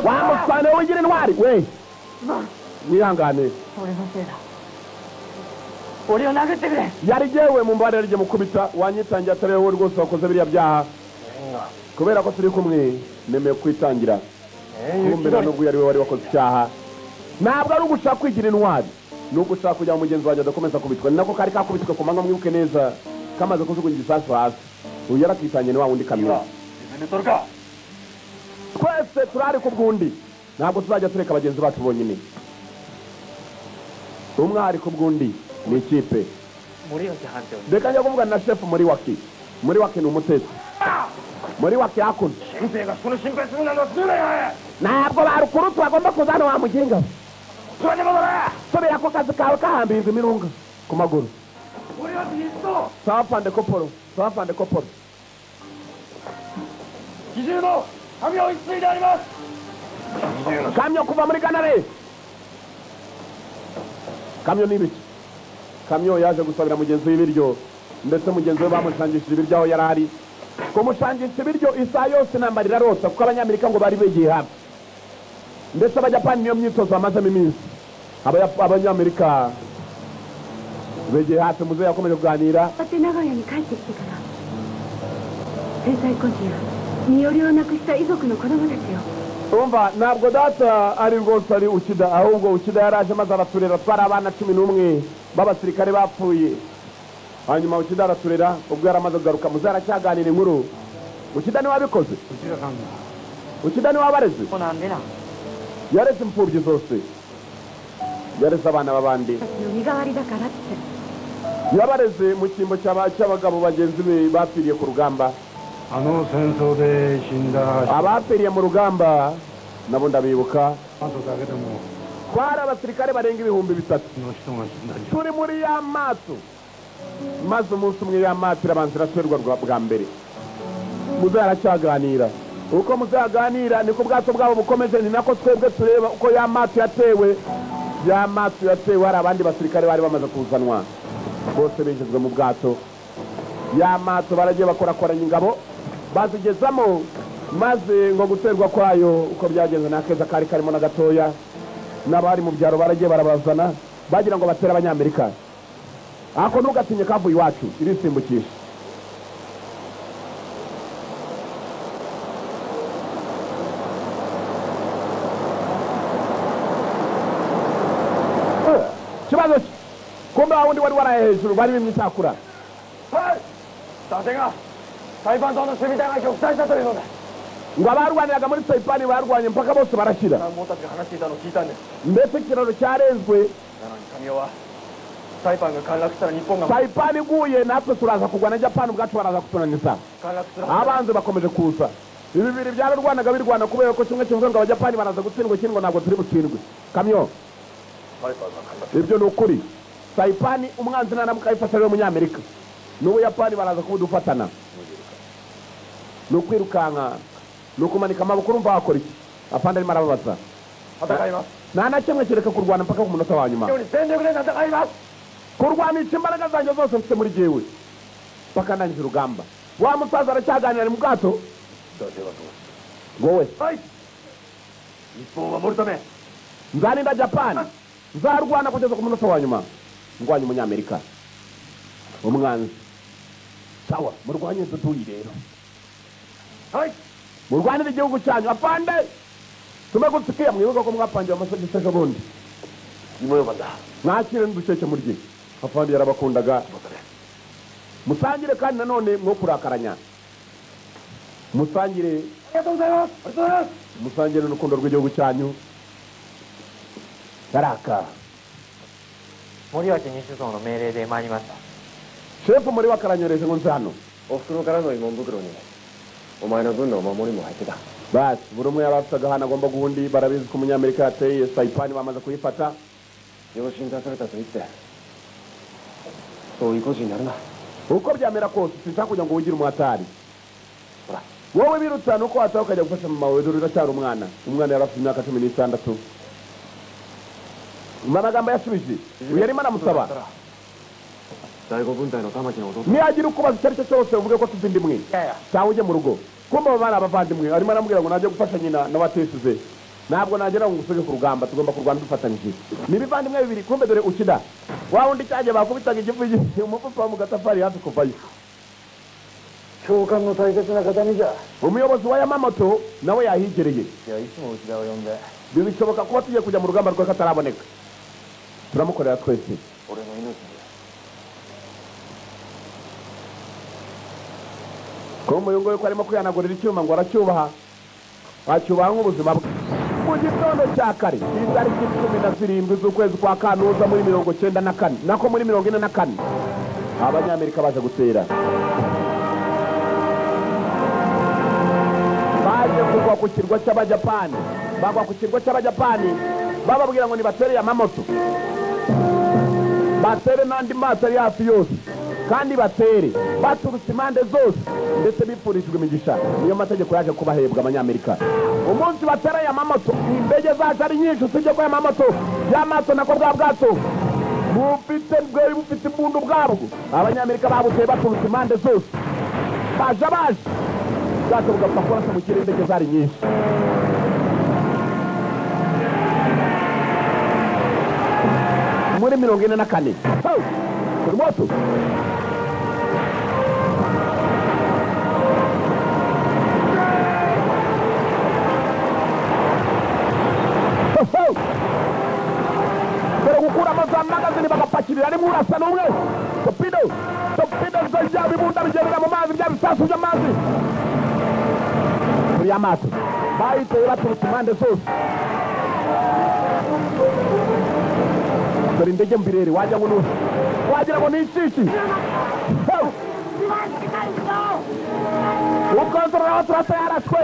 Wa musana wigira intwari we. Mwihangane. Yari jewe mu mbare yarije mukubita wanyitangiye atari wowe rwose wakoze biriya byaha. Kubera ko turi kumwe nemeye kwitangira. Kumbera nubwo yari we wari wakoze icyaha. Ntabwo ari ugushaka kwigira intwari. Ni ugushaka kugira ngo mugenzi wanjye adakomeza kubitwa. Ni nako kari kakubitwe ku manywa mwibuke neza. Kamaze kujugunya igisasu hasi. Uyu yarakitangiye ni wa wundi Kamyo. Twese turari ku bw'undi. Ntabwo tuzajya tureka bagenzi bacu bonyine. Umwe ari ku bw'undi ni ikipe. Reka njya kuvugana na chef muri waki. Muri waki ni umutetsi. Muri waki hakuno. Ntabwo barukuru bagomba kuzana wa muginga. Subira ku kazi kawe kahambirwa imirunga ku maguru. Sawa pande koporo. Sawa pande koporo. Kamyo kuva muri Ganare. Kamyo ni ibiki? Kamyo yaje gusabira mugenzi w'ibiryo ndetse mugenzi we bamushangishije ibiryo aho yari ari. Kumushangisha ibiryo isaha yose intambara irarota kuko abanyamerika ngo bari begiye hafi. Ndetse abajapani niyo myitozo bamazemo iminsi. Abanyamerika begeye hafi. Muzehe yakomeje kuganira. Umva ntabwo data ari rwose ari Ukida ahubwo Ukida yaraje maze araturera twari abana 11 b'abasirikare bapfuye. Hanyuma Ukida araturera ubwo yaramaze kugaruka muzehe aracyaganira inkuru. Ukida niwe wabikoze. Ukida niwe wabareze. Yareze imfubyi zose. Yareze abana b'abandi. Yabareze mu cyimbo cy'abagabo bagenzi be bapfiriye ku rugamba. Abapfiriye mu rugamba nabo ndabibuka. Twari abasirikare barenga 3000. Turi muri ya mato. Maze umunsi umwe ya mato irabanza iraterwa bwa mbere. Muzehe aracyaganira. Uko muzaganira niko ubwato bwabo bukomeje ni nako twebwe tureba uko ya mato yatewe. Ya mato yatewe hari abandi basirikare bari bamaze kuzanwa. Bose binjizwe mu bwato. Ya mato baragiye bakorakoranya ingabo bazigezamo maze ngo guterwa kwayo uko byagenze nakeza kari karimo na gatoya. N'abari mu byaro baragiye barabazana bagira ngo batere abanyamerika. Ako ntugatinye kavuye iwacu irisimbukisha. Kibazo kumbe wa wundi wari waraye hejuru bari bimye icyakura. Ngo abarwaniraga muri Saipani barwanye mpaka bose barashira. Ndetse ikiraro cyarenzwe. Saipani iguye natwe turaza kugwa na Japan ubwacu baraza kutunaniza. Abanze bakomeje kuza. Ibi bibiri byararwanaga birwana kubera ko kimwe kivuga ngo abajapani baraza gutsindwa ikindi ngo ntabwo turi butsindwe. Kamyo ibyo ni ukuri. Saipani umwanzi naramuka ayifasha rero umunyamerika n'ubuyapani baraza kubudufatana. Ni ukwirukanka, ni ukumanika amaboko urumva wakora iki? Afande arimo arababaza. Nta na kimwe kereka kurwana mpaka ku munota wa nyuma. Kurwanisha imbaraga zanjye zose mfite muri jyewe mpaka ndangije urugamba. Wa musaza aracyaganira ari mu bwato. Wowe nzarinda Japan, nzarwana kugeza ku munota wa nyuma, ndwanya umunyamerika umwanzi. Sawa, murwanye dutuyi rero, murwanire igihugu cyanyu. Afande tumegutsikiya, mwibuka ko mwapangiwe amasogisi ejo bundi, mwakire n'uducece murye. Afande yarabakundaga. Musangire kandi nanone mwo kurakaranya, musangire, musangire n'urukundo rw'igihugu cyanyu. Baraka 森脇西荘の命令で参りました。シェフ森脇からnyohereje ngo nze hano. お袋からの慰問袋にお前の分のお守りも入ってた。 Basi buri umwe yari afite agahana agomba guha undi. Barabizi ko umunyamerika yateye Saipani, bamaze kuyifata. 養子に出されたと言ってそういう意地になるな。 Uko byamera kose sinshaka kugira ngo wigire umuhatari wowe. Birutsa nuko wataha ukajya gufasha mama wawe, dore uracyari umwana. Umwana yari afite imyaka 16. Mu magambo yasubije uyu yarimo aramusaba, 第五分隊の玉木の弟。 niyagira ukubaza icyo ari cyo cyose uvuge ko tuzi indi mwe cyangwa ujye mu rugo. Kumva abo bana abavandimwe, arimo aramubwira ngo najye gufasha nyina n'abatesize, ntabwo nagera ngo ngusubije ku rugamba, tugomba kurwana dufatanyije. Ni ibivandimwe bibiri. Kumbe dore ukida wa wundi cyagiye bakubitaga igifu, umufupa mu gatafari hafi kuvayo. 教官の大切な形見じゃ。 Umuyobozi wa Yamamoto nawe yahigereye. いや、いつも内田を呼んで。 Bishoboka kuba tugiye kujya mu rugamba rw'akataraboneka, turamukorera twese. 俺の命じゃ。 Ko uyu nguyu ko arimo kwihanagurira icyuma ngo aracyubaha, acyubaha nk'ubuzima bwe. Mu gitondo cya kare, itariki 17 z'ukwezi kwa Kanuza muri 94, nako muri 44, abanyamerika baje gutera, baje kugwa ku kirwa cy'abajapani. Bagwa ku kirwa cy'abajapani, bababwira ngo nibatere Yamamoto, batere n'andi mato ari hafi yose, kandi batere baturutse impande zose, ndetse bifurijwe imigisha. Niyo mategeko yaje kubahebwa abanyamerika umunsi batera Yamamoto. Indege zacu ari nyinshi, usibye ko Yamamoto yamato nako bwa bwato bufite bwari bufite imbundu bwabwo. Abanyamerika babuteye baturutse impande zose, baje baje ubwato bugapfa kurasa mu kirere, indege zari nyinshi. Muri 44 kuri moto dore gukuramo za magazini bagapakirira arimo urasa n'umwe. Torpedo, torpedo zo bya bibunda bigendera mu mazi, bya bisasu by'amazi. Kuri y'amato bayiteye baturutse impande zose. Dore indege mbirere, wagira ngo wagira ngo ni inshishi. Ukontorora aho turasa yarashwe.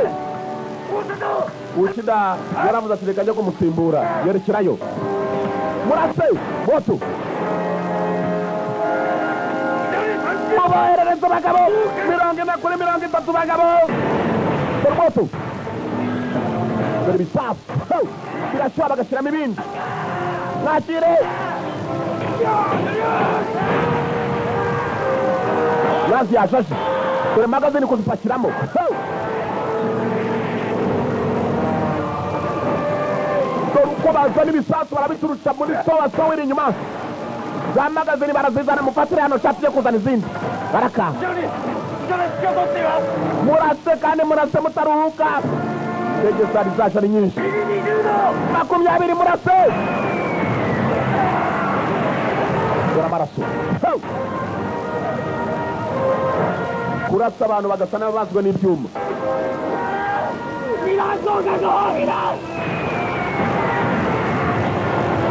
Uchida yaravuze ati reka njye kumusimbura, yerekerayo. Murase moto, muboherereze abagabo 40 kuri 30 bagabo. Dore moto, dore ibisasu birashyuha, bagashyiramo ibindi. Mwakire mazi yashashe, dore magazini kuzipakiramo. Dore uko bazana ibisasu barabiturutsa muri sowa sowa iri inyuma. Za magazini barazizana, mufatire hano shati yo kuzana izindi. Baraka murase kandi murase mutaruhuka. Indege zari zaje ari nyinshi, 20. Murase, dore amaraso. Kurasa abantu bagasa n'ababazwe n'ibyuma.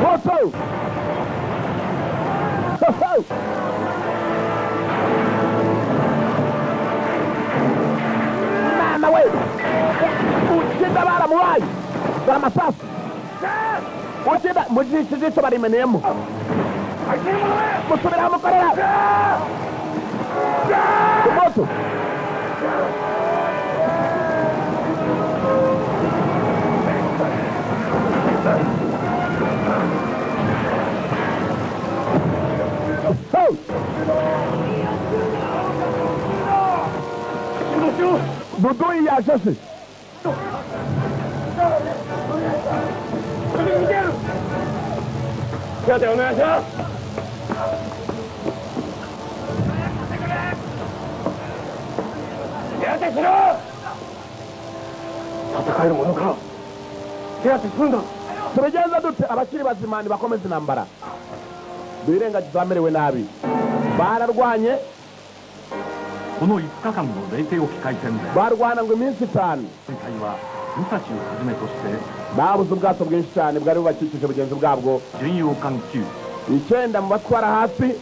Moto mama we, Uchida baramubaye. Dore amasasu Uchida mu jisho, ijisho barimeneyemo. Musubira mukorera moto. Buduyi yashashe. Tubigenza dute abakiri bazima ntibakomeze intambara birengagiza amerewe nabi bararwanye barwana ngo iminsi 5 babuze ubwato bwinshi cyane bwari bubakikije bugenzi bwabwo 9 mu batwara hasi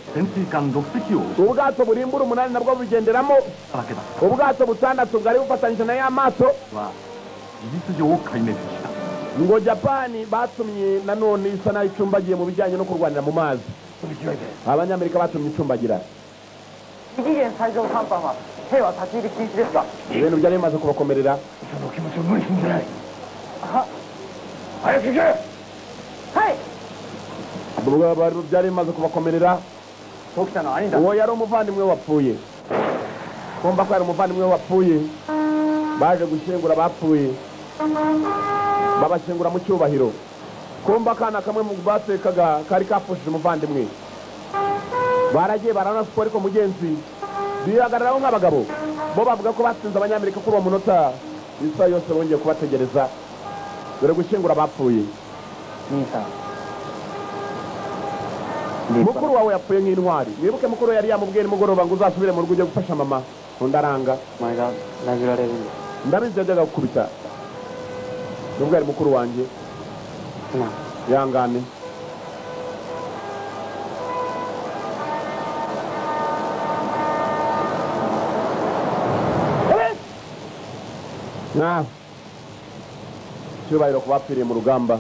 ubwato burimbura 8 nabwo bugenderamo ubwato 6 bwari bufatanyije na Yamato ngo Japani batumye nanone isa nayo icumbagiye mu bijyanye no kurwanira mu mazi abanyamerika batumye icumbagira ibintu byari bimaze kubakomerera byari bimaze kubakomerera uwo yari umuvandimwe wapfuye kumva ko yari umuvandimwe wapfuye baje gushyingura abapfuye babashyingura mu cyubahiro kumva akana kamwe mu batekaga kari kapfushije umuvandimwe baragiye baranasukwa ariko mugenzi bihagararaho nk'abagabo bo bavuga ko batsinze abanyamerika kuri uwo munota isaha yose bongeye kubategereza dore gushyingura abapfuye mukuru wawe yapfuye nk'intwari mwibuke mukuru yari yamubwiye nimugoroba ngo uzasubire mu rugo ujye gufasha mama undi aranga ndabizi yajyaga gukubita nubwo yari mukuru wanjye yangane cyubahiro ku bapfiriye mu rugamba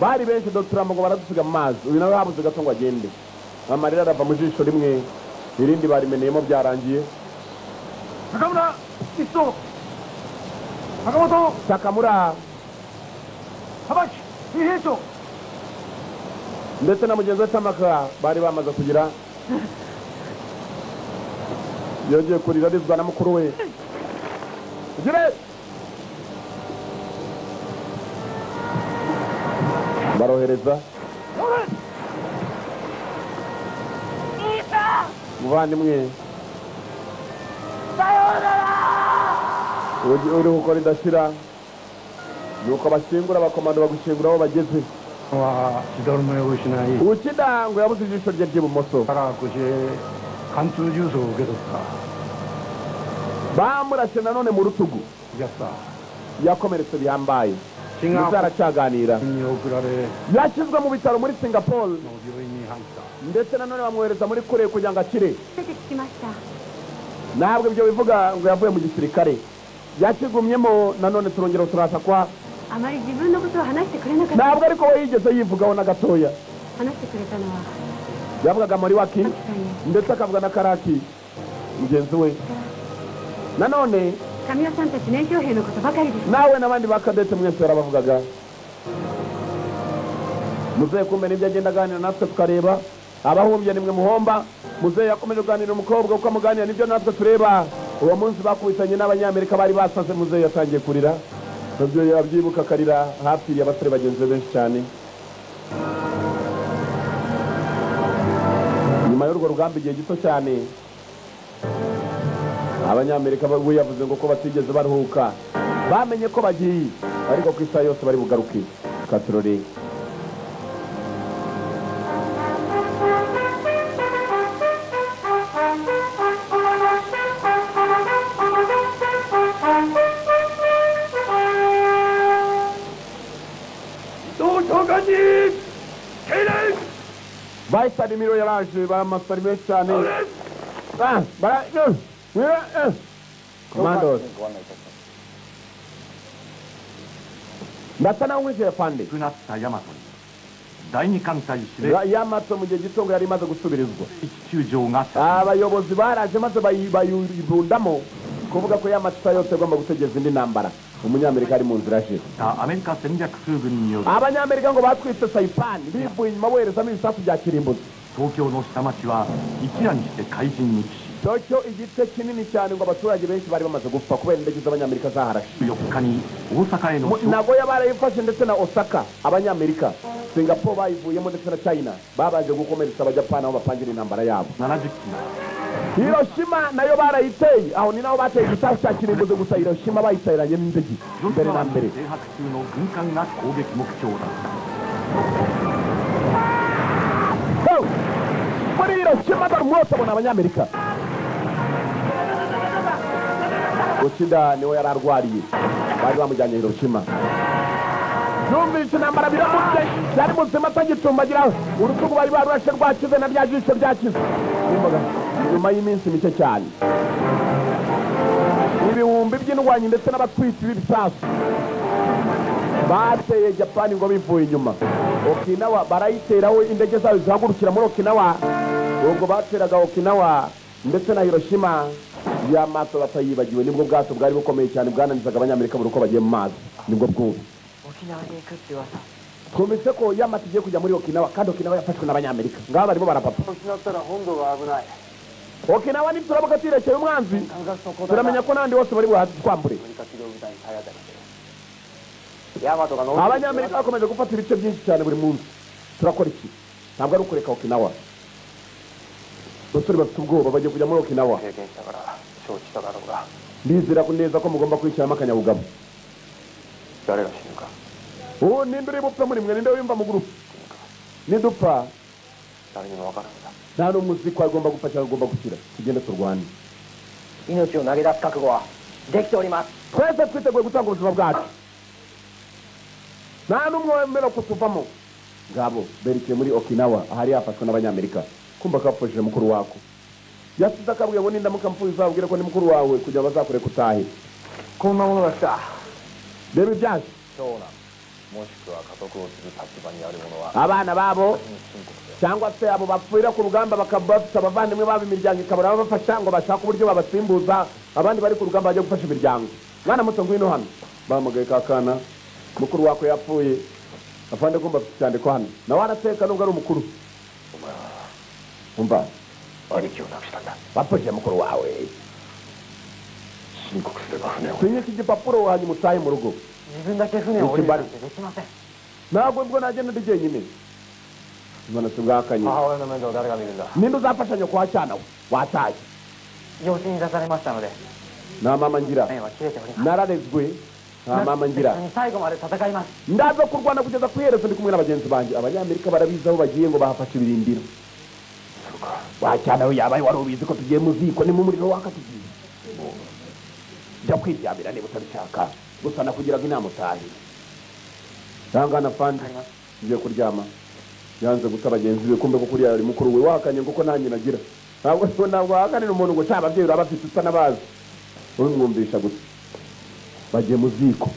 bari benshi Dr. ngo baradusiga mu mazi uyu nawe habuze gato ngo agende amarira arava mu jisho rimwe irindi barimeneyemo byarangiye Takamura iso Sakamoto Takamura Habaki Ihecho ndetse na mugenzi we Tamaka bari bamaze kugira yongeye kurira arizwa na mukuru we gire barohereza muvandimwe uri gukora idashira nuko bashyingura abakomando bagushyingura aho bageze Uchida ngo yabuze ijisho rye ry'ibumoso bamurashe nanone mu rutugu yakomeretse bihambaye ndetse aracyaganira yashyizwe mu bitaro muri Singapore ndetse nanone bamwohereza muri Korea kugira ngo akire ntabwo ibyo bivuga ngo yavuye mu gisirikare yakigumyemo nanone turongera turasa kwa ntabwo ariko we yigeze yivugaho na gatoya yavugaga muri waki ndetse akavuga na Karaki mugenzi we nanone nawe n'abandi ba kadete mwese yarabavugaga muzehe kumbe nibyo agenda aganira natwe tukareba abahumbye nimwe muhomba muzehe yakomeje kuganira umukobwa uko amuganira nibyo natwe tureba uwo munsi bakubitanye n'abanyamerika bari basaze muzehe yatangiye kurira nabyo yabyibuka akarira hapfiriye abasore bagenzi be benshi cyane nyuma y'urwo rugamba igihe gito cyane abanyamerika we yavuze ngo ko batigeze baruhuka bamenye ko bagiye ariko ku isaha yose bari bugaruke katurore Vice Admiral yaraje baramasari menshi cyane Commandos ndasa naho nkurikije pande Yamato mu gihe gito ngo yari imaze gusubirizwa abayobozi baraje maze bayirundamo kuvuga ko Yamato yose agomba gutegereza indi ntambara Umunyamerika ari mu nzira aje. Abanyamerika ngo batwitse Saipan bivuye inyuma boherezamo ibisasu bya kirimbuzi. Tokyo igice kinini cyane ngo abaturage benshi bari bamaze gupfa kubera indege z'abanyamerika zaharashe. Nagoya barayifashe ndetse na Osaka abanyamerika. Singapore bayivuyemo ndetse na China babanje gukomeretsa abajapani aho bapangira intambara yabo. Hiroshima nayo barayiteye, aho ni naho bateye igisasu cya kirimbuzi gusa Hiroshima bayiteranye n'indege mbere na mbere. Muri Hiroshima dore umwotsi abona abanyamerika. Uchida niwe yari arwariye, bari bamujyanye Hiroshima. Yumvise intambara biramutse, yari muzima atagicumbagira, urutugu bari barurashe rwakize na rya jisho ryakize. Nyuma y'iminsi mike cyane, ibihumbi by'indwanyi ndetse n'abatwitsi b'ibisasu bateye Japani ngo bivuye inyuma. Okinawa barayiteraho indege zabo zihagurukira muri Okinawa. Ubwo bateraga Okinawa ndetse na Hiroshima, Yamato batayibagiwe. Nibwo bwato bwari bukomeye cyane bwananizaga abanyamerika buri uko bagiye mu mazi. Nibwo bwubu twumvise ko Yamato igiye kujya muri Okinawa, kandi Okinawa yafashwe n'abanyamerika. Ngaho barimo barapapa. Okinawa niturabuka tuyirekeye umwanzi, turamenya ko n'abandi bose bari buhatwambure. Abanyamerika bakomeje gufata ibice byinshi cyane buri munsi. Turakora iki? Ntabwo ari ukureka Okinawa. Abasore bafite ubwoba bagiye kujya muri Okinawa. Ndizera ko neza ko mugomba kwishyiramo akanyabugabo. Ubu ninde uri bupfe muri mwe? Ninde wiyumva mu gurupe? Nidupfa nta n'umwe uzi ko agomba gupfa cyangwa agomba gukira. Tugende turwane. Twese twiteguye gutanga ubuzima bwacu, nta n'umwe wemerewe kutuvamo. Ngabo berekeye muri Okinawa ahari hafashwe n'abanyamerika. Kumva kapfushije mukuru wako, yasize akabwiye ngo nindamuka mpfuye uzabwire ko ni mukuru wawe kugira bazakure kutahe. Reba ibyaje abana babo cyangwa se abo bapfira ku rugamba bakaba bafite abavandimwe babo, imiryango ikabura babafasha ngo bashake uburyo babasimbuza abandi bari ku rugamba bajya gufasha imiryango. Mwana muto ngwino hano. Bamugaye kakana, mukuru wako yapfuye. Afande kumva afite icyandiko hano, nawe arateka nubwo ari umukuru. Umva bapfushije mukuru wawe, sinye iki gipapuro hanyuma utahe mu rugo. Ntabwo ubwo nagenda ndi jyenyine. None se bwakanye ninde uzafasha nyoko wa cyana we wataye? Nta mama ngira, nararezwe, nta mama ngira. Ndaza kurwana kugeza ku iherezo ndi kumwe na bagenzi banjye. Abanyamerika barabizi aho bagiye ngo bahafashe ibirindiro. Wacyana we yabaye wari ubizi ko tugiye mu ziko, ni mu muriro waka tugiye. Jya kwiryamira niba utabishaka, gusa nakugiraga inama utahe. Tangana fandi ngiye kuryama. Yanze guta bagenzi be, kumbe ko kuriya ari mukuru we wakanye kuko nanjye nagira. Ntabwo wahakanira umuntu ngo cya ababyeyi uraba afite utanabazi, urumwumvisha gusa. Bagiye mu ziko.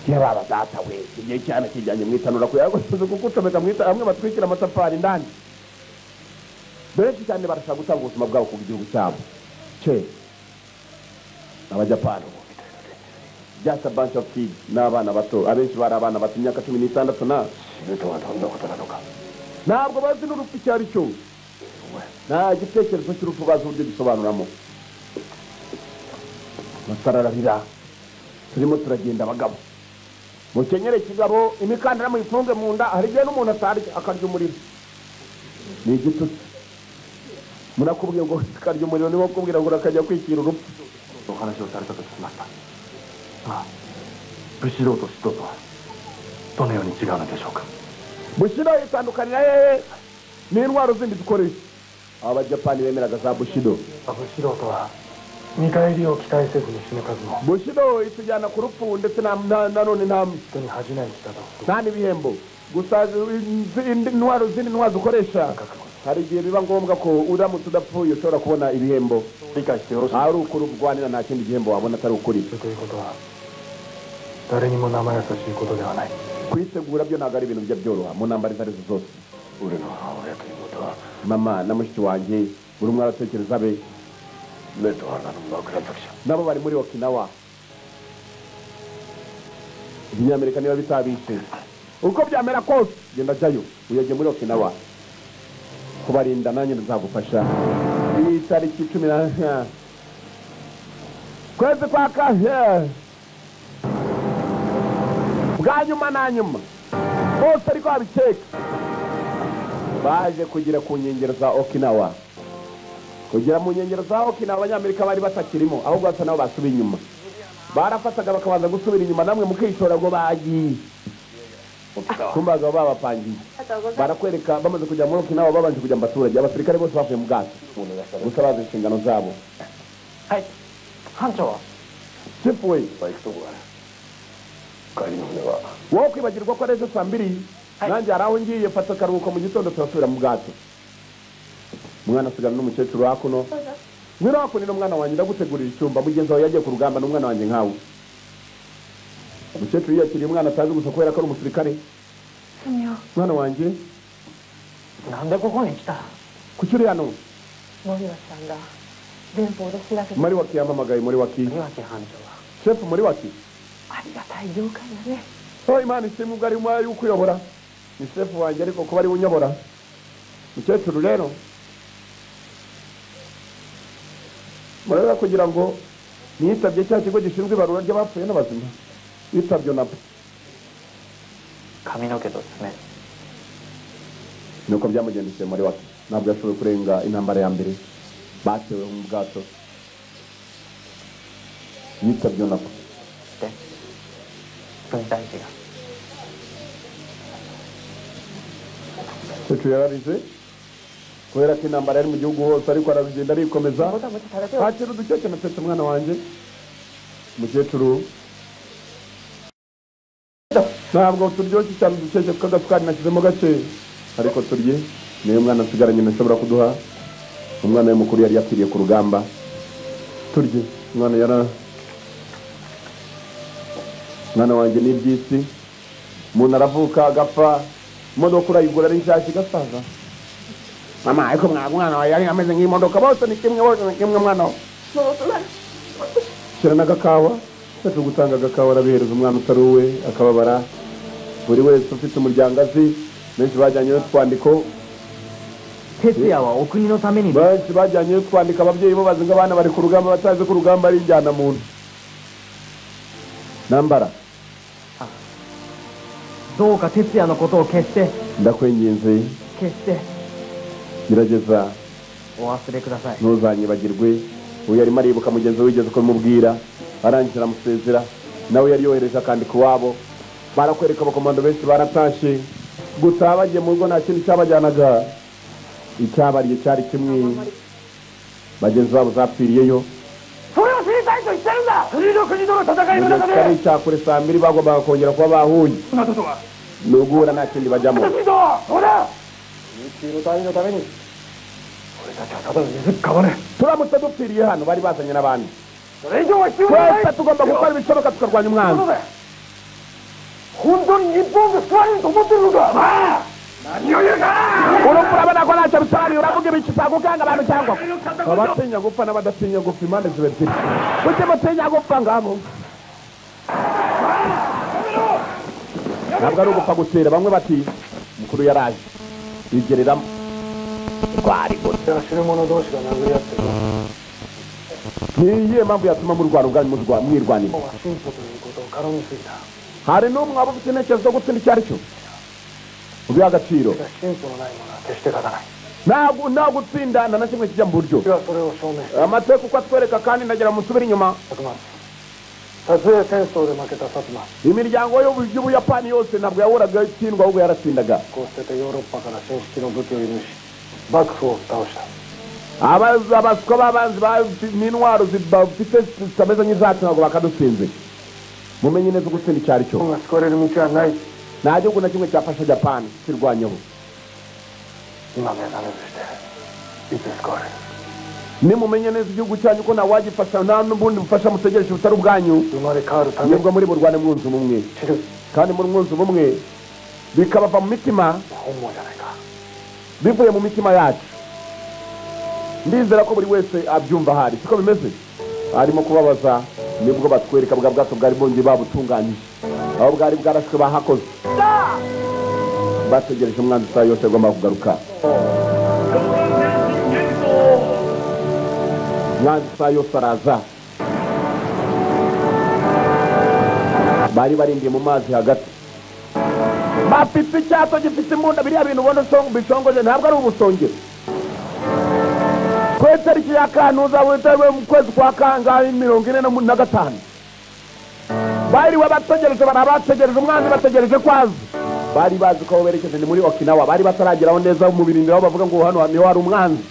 Baba data we, igihe cyane kijyanye mu itanura kuyagoze kugucomeka mu hamwe batwikira amatafari ndani. Benshi cyane barashaka gutanga ubuzima bwabo ku gihugu cyabo. Che abajapani just a bunch of kids n'abana bato, abenshi bari abana bato imyaka 16 na ntabwo bazi n'urupfu icyo ari cyo. Nta gitekerezo cy'urupfu bazi uburyo gisobanuramo. Batarararira, turimo turagenda abagabo. Mukenyere kigabo, imikandara muyifunge mu nda, hari igihe n'umuntu atarya akarya umuriro. Ni igitutsi. Murakubwiye ngo akarya umuriro, niwo kubwira ngo urakajya kwikira urupfu. Bushido itandukanira hehe n'intwaro zindi dukoresha? Abajapani bemeraga za Bushido. Bushido itujyana ku rupfu ndetse nanone nta n'ibihembo. Gusa intwaro zindi ntwaro dukoresha hari igihe biba ngombwa ko uramutse udapfuye ushobora kubona ibihembo. Ari ukuri urwanira nta kindi gihembo wabona atari ukuri. Kwitegura byo ntabwo ari ibintu bijya byoroha mu ntambara izo arizo zose. Mama na mushiki wanjye buri umwe aratekereza abe, nabo bari muri Okinawa. Ibinyamerika niba bitabishe uko byamera kose genda jyayo uyajye muri Okinawa kubarinda nanjye nzagufasha. Iyi tariki 10 kwezi kwa kahe bwa nyuma na nyuma bose ariko abikeka baje kugera ku nkengero za Okinawa. Kugera mu nkengero za Okinawa abanyamerika bari batakirimo ahubwo basa nabo basubiye inyuma. Barafataga bakabanza gusubira inyuma namwe mukishora ngo bagiye kumbaga babapangiye. Barakwereka bamaze kujya muri Okinawa babanje kujya mu baturage abasirikare bose bavuye mu bwato gusa bazi inshingano zabo. Hai hancho chief we wowe kwibagirwa ko ari ejo saa 2 nanjye hari aho ngiye fata akaruhuko mu gitondo turasubira mu bwato. Umwana asigana n'umukecuru hakuno. Ngwino hakuno mwana wanjye ndagutegurira icyumba mugenzi wawe yagiye ku rugamba n'umwana wanjye nkawe. Umukecuru yakiriye umwana atazi gusa kubera ko ari umusirikare. Mwana wanjye kuki uri hano? Muri waki yampamagaye muri waki. Chef muri waki. Oh Imana ishimwe ubwo ari ukuyobora. Ni chef wanjye ariko kuba ari unyobora. Umukecuru rero murabona kugira ngo nitabye cya kigo gishinzwe ibarura ry'abapfuye n'abazima yitabye nabo. Kaminoke to tsume. Nuko byamugendekeye muri waki ntabwo yashoboye kurenga intambara ya mbere batewe mu bwato yitabye nabo. Umukecuru yararize kubera ko intambara yari mu gihugu hose ariko arabigenda arikomeza. Hakira udukeke natetse mwana wanjye. Umukecuru ntabwo turyoshye cyane udukeke tw'agasukari nashyizemo gake ariko turye niyo mwana asigaranye ntashobora kuduha. Umwana we mukuru yari yapfiriye ku rugamba. Turye umwana yara mwana wanjye ni iby'isi umuntu aravuka agapfa imodoka urayigura ari nshyashya igasaza. Mama ariko mwana wawe yari ameze nk'imodoka bose ni kimwe bose ni kimwe mwana we. Shyira n'agakawa cyo gutanga agakawa arabihereza umwana utari uwe akababara. Buri wese ufite umuryango azi benshi bajyanyeyo twandiko benshi bajyanyeyo twandika ababyeyi bo bazi ngo abana bari ku rugamba batazi ko urugamba ari injyana muntu. Nambara ndakwinginze gerageza ntuzanyibagirwe. Uyu yarimo aribuka mugenzi we wigeze kumubwira arangije aramusezera nawe yari yohereje akandika iwabo. Barakwereka abakomando benshi baratashe gutaha bagiye mu rugo nta kintu cyabajyanaga icyabariye cyari kimwe bagenzi babo zapfiriyeyo. Cyari cyakure saa 2 bagombaga kongera kuba bahuye ni uguhura nta kindi bajyamo. Turamutse dupfiriye hano bari bazanye n'abandi twese tugomba gukora ibishoboka tukarwanya umwanzi. Urupfu urabona ko ntacyo bisobanuye uravuga ibiki usanga abantu cyangwa abatinya gupfa n'abadatinya gupfa impande ziba ebyiri. Kuki mutinya gupfa ngabo? Ntabwo ari ugupfa gutera bamwe bati mukuru yaraje yigereramo rwari gute. Ni iyihe mpamvu yatuma murwana ubwanyu mwirwanira? Hari n'umwe waba ufite intekerezo zo gutsinda icyo ari cyo ubiha agaciro. Ntabwo gutsinda nta na kimwe kijya mu buryo. Amateka uko atwereka kandi ndagira musubire inyuma. Imiryango y'Ubuyapani yose ntabwo yahoraga itsindwa ahubwo yaratsindaga. Abaswa b'abanzi n'intwaro bafite zitameze nk'izacu ntabwo bakadutsinze. Mumenye neza gutsinda icyo ari cyo. Nta gihugu na kimwe cyafasha Japan kirwanyeho. Nimumenye neza igihugu cyanyu ko ntawagifasha nta n'ubundi bufasha mutegereje butari ubwanyu nibwo muri burwane mwunze ubumwe kandi muri mwunze ubumwe bikabava mu mitima bivuye mu mitima yacu. Ndizera ko buri wese abyumva ahari siko bimeze. Arimo kubabaza nibwo batwereka bwa bwato bwari bongeye babutunganyije. Aho bwari bwarashwe bahakoze. Bategereje umwanzi isaha yose agomba kugaruka. Umwanzi isaha yose araza. Bari barindiye mu mazi hagati. Bafite icyato gifite imbunda biriya bintu ubona bishongoje ntabwo ari ubusongero. Ku itariki ya Kantuza witewe mu kwezi kwa kangahe 45. Bari bategereje barabategereje umwanzi bategereje kwaza. Bari bazi ko berekeje ni muri Okinawa, bari batarageraho neza mu birindiro aho bavuga ngo hano niho hari umwanzi.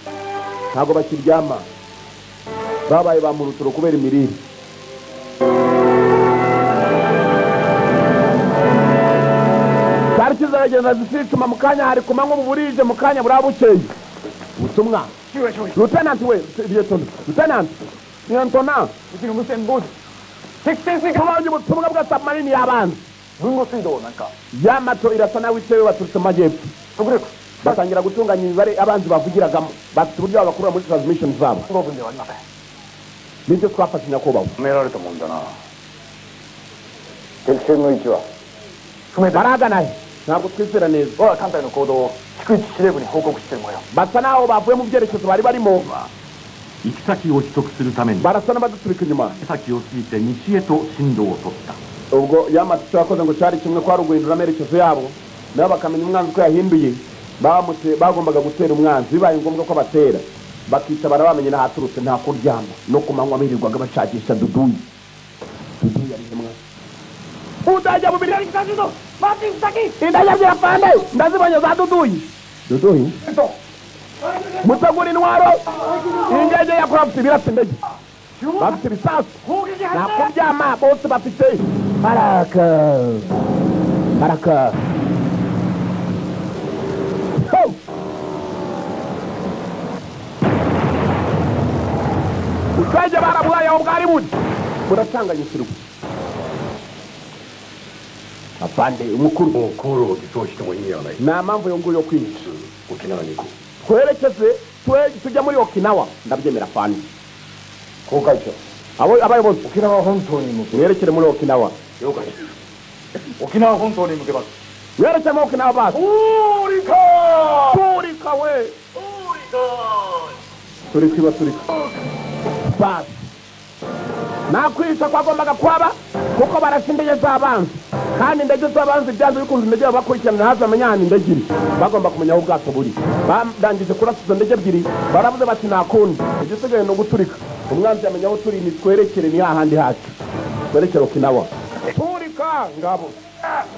Ntabwo bakiryama. Babaye ba muruturo kubera imirire. Tariki zaragenda zisicuma mu kanya hari kumanywa uburije mu kanya burabukeye. Ubutumwa. Lieutenant we, Lieutenant. Lieutenant. Tubonye ubutumwa bwa submarine y'abanzi. Yamato irasa nawe itewe baturutse mu majyepfo. Batangira gutunganya imibare abanzi bavugiragamo. Bafite uburyo babakura muri transmission zabo. Nibyo twafashe nyakubahwa. Baragana he? Ntabwo twizera neza. Basa naho bavuye mu byerekezo bari barimo. Barasa n'abaduturika inyuma. Ubwo Yamato yakoze ngo cyari kimwe kwa ruguhindura amerekezo yabo, nabo bakamenya umwanzi ko yahinduye. Bagombaga gutera umwanzi bibaye ngombwa ko batera. Bakica barabamenye n'ahaturutse nta kuryama no kumanywa birirwaga bashakisha Duduyi. Duduyi ari hemwa. Udajya mu birari kazizo. Indaya byafande ndazibonye za Duduyi. Duduyi mutegura intwaro indege ya craft birasa indege. Bafite ibisasu nta kuryama bose bafite baraka baraka. Ubwenge barabwaye aho bwari buri buratanganyisirwa. Afande umukuru nta mpamvu yo nguyo kwica. Twerekeze tujya muri Okinawa ndabyemera afande. Abo abayobozi mwerekere muri Okinawa. Mwerekere muri Okinawa basi. Turika we. Turika turika. Basi. Nakwica kwagombaga kwaba kuko barashe indege z'abanzi. Kandi indege z'abanzi byanze bikunze indege babakurikirana haza amenya ahantu indege iri. Bagomba kumenya aho ubwato buri. Barangije kurasa izo ndege ebyiri baravuze bati nta kundi. Igisigaye ni uguturika. Umwanzi yamenya aho turi nitwerekere ni hahandi hacu. Twerekere Okinawa. Turika ngabo.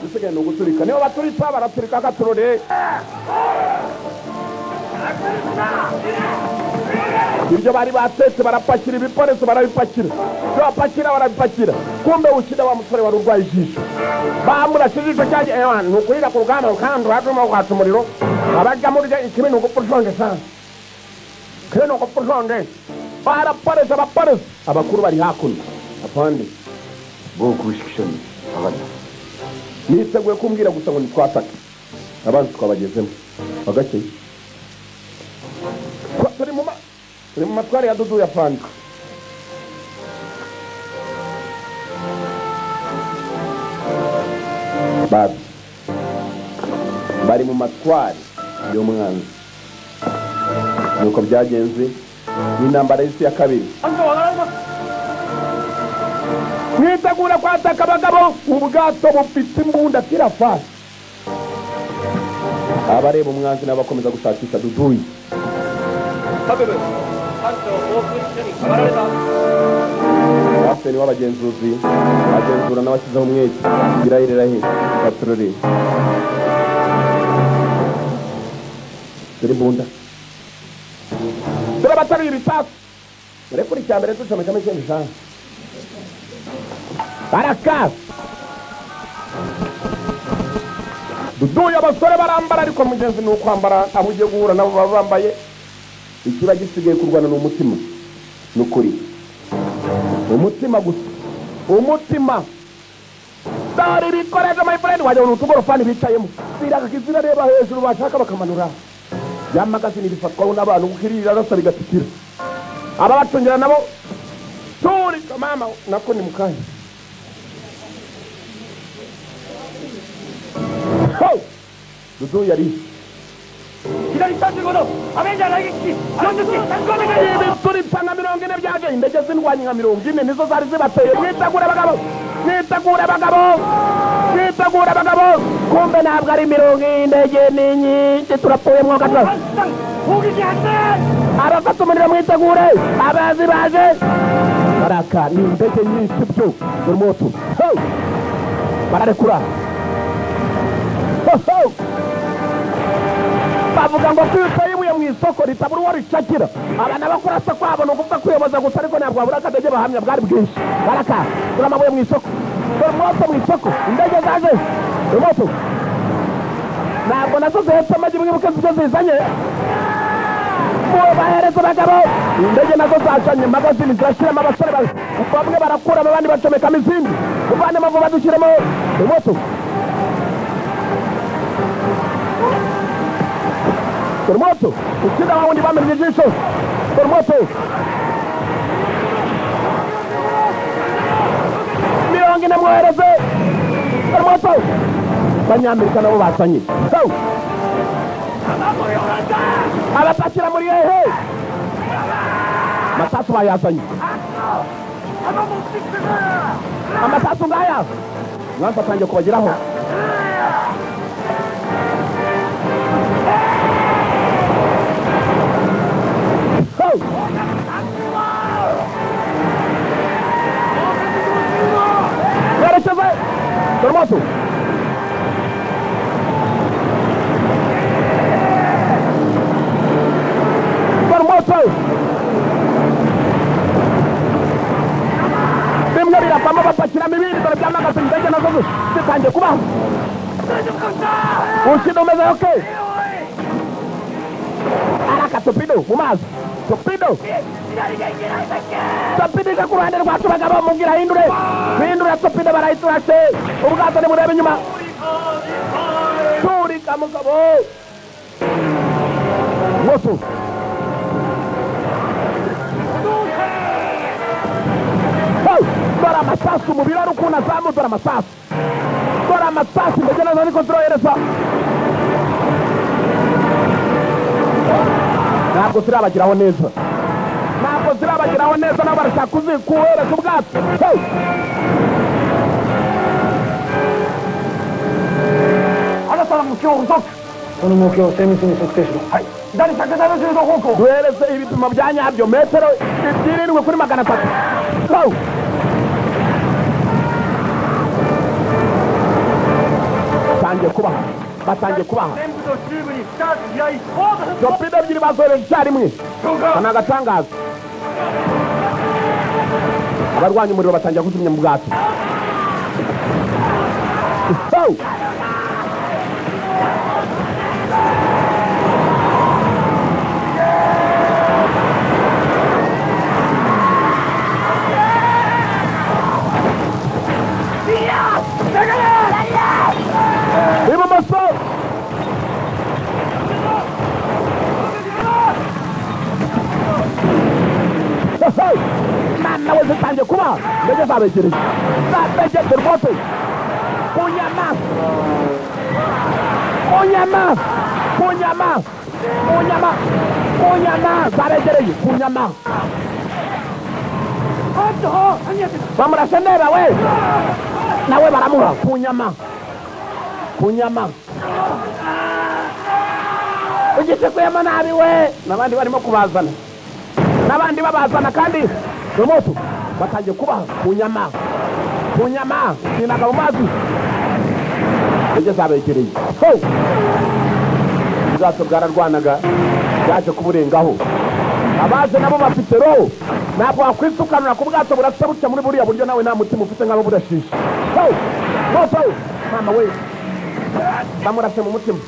Igisigaye ni uguturika. Niba baturitsa baraturika akaturore. Ibyo bari batetse barapakira ibikoresho barabipakira. Ibyo bapakira barabipakira. Kumbe ukida wa musore wari urwaye ijisho. Bamurashe ijisho cyaje ewa nukurira ku rugamba kandi hatuma kwatsa umuriro. Abajya muri ikibi nuko ushonje sana. Kene nuko ushonje. Baraporeza baporeza. Abakuru bari hakuno. Afande. Niteguye kumbwira gusa ngo nitwatake. Abanzi twabagezemo. Bagakeye. Turi mu matwari ya Dudu ya Fanta. Babi. Bari mu matwari y'umwanzi. Nuko byagenze n'intambara y'isi ya kabiri. Mwitegura kwataka abagabo ubwato bufite imbunda tirafasi. Abareba umwanzi n'abakomeza gushakisha Duduyi. Kapiteni w'abagenzuzi agenzura n'abashyizeho umwete irahirirahe baturore dore imbunda dore abatari ibisasu dore kuri icya mbere ducomekamo ikindi jana baraka Duduye abasore barambara ariko mugenzi ni ukwambara abo ugiye guhura nabo baba bambaye ikiba gisigaye kurwana ni umutima nukuri umutima gusa umutima dore ibikoresho my friend wajya mu tugorofani bicayemo ziraka reba hejuru bashaka bakamanura ya magazine bifatwaho n'abantu gukirira rasa bigatikira aba bacungira nabo turi mama nako ni mukanya Ho! Dudu yari 左35度アベンジャー雷撃機40機 Ibituri nka 40 byaje indege z'indwanyi nka 40 nizo zari zibateye. Mwitegure abagabo, mwitegure abagabo, mwitegure abagabo. Kumbe ntabwo ari 40, indege ni nyinshi, turapfuye mwoga. Abafata umuriro mwitegure, abazi baje baraka. Ni indege nyinshi byo buri moto bararekura. Bavuga ngo kwita ibuye mu isoko ritabura uwo ricakira. Abana bakurasa kwabo ni ukuvuga kwiyoboza gusa, ariko ntabwo babura akadege bahamya bwari bwinshi. Baraka dore amabuye mu isoko, dore umwoto mu isoko, indege zaje umwoto ntabwo nazo zihetse amagi, mwibuke ibyo zizanye. Bahereza abagabo indege nazo zacanye magazini zirashyiramo abasore, bamwe barakuramo abandi bacomekamo izindi. Uvanemo vuba dushyiremo umwoto. Moto ukida wa wundi bamenye ijisho. Moto 40 mwohereze. Moto abanyamerika nabo basanye abapakira muri hehe masasu bayazanye. Amasasu ngaya mwanza atangiye kubageraho. Moto moto bimwe biravamo bapakiramo ibindi. Dore byamagaze indege nazo zitangiye kubaho. Ushinda umeze oke. Araka torpedo mu mazi, torpedo torpedo ija ku ruhande rwacu. Bagabo mubwira hindure hindura torpedo, barayiturashe. Ubwato nimurebe inyuma. Turika mugabo moto. Dore amasasu mu biraro ukuntu azamu. Dore amasasu, dore amasasu indege nazo niko zirohereza. Ntabwo zirabageraho neza, ntabwo zirabageraho neza, nabo barashaka kuzikuhereza ubwato. Duhereze ibipimo bya nyabyo, metero 7 kuri 300. Batangiye kubaha, batangiye kubaha. Torpedo ebyiri bazohereje icyarimwe. Ni agatangaza. Abarwanya umuriro batangira kuzimya mu bwato. Ibumoso mana we zitangiye kuba indege zabegereye, zabegereye rwose. Ku nyama, ku nyama, ku nyama, ku nyama, ku nyama zabegereye, ku nyama. Bamurashe ndeba we nawe baramuha ku nyama, ku nyama. Ugisekuyemo nabi we. N'abandi barimo kubazana, n'abandi babazana kandi moto batangiye kubaha ku nyama, ku nyama. Sinaga mu mazi, indege zabegereye. Ubwato bwararwanaga byaje kuburengaho. Abaje nabo bafite roho, ntabwo wakwisukanura ku bwato burasa butya muri buriya buryo, nawe nta mutima ufite nk'abo burashisha. Moto mama we bamurashe mu mutima.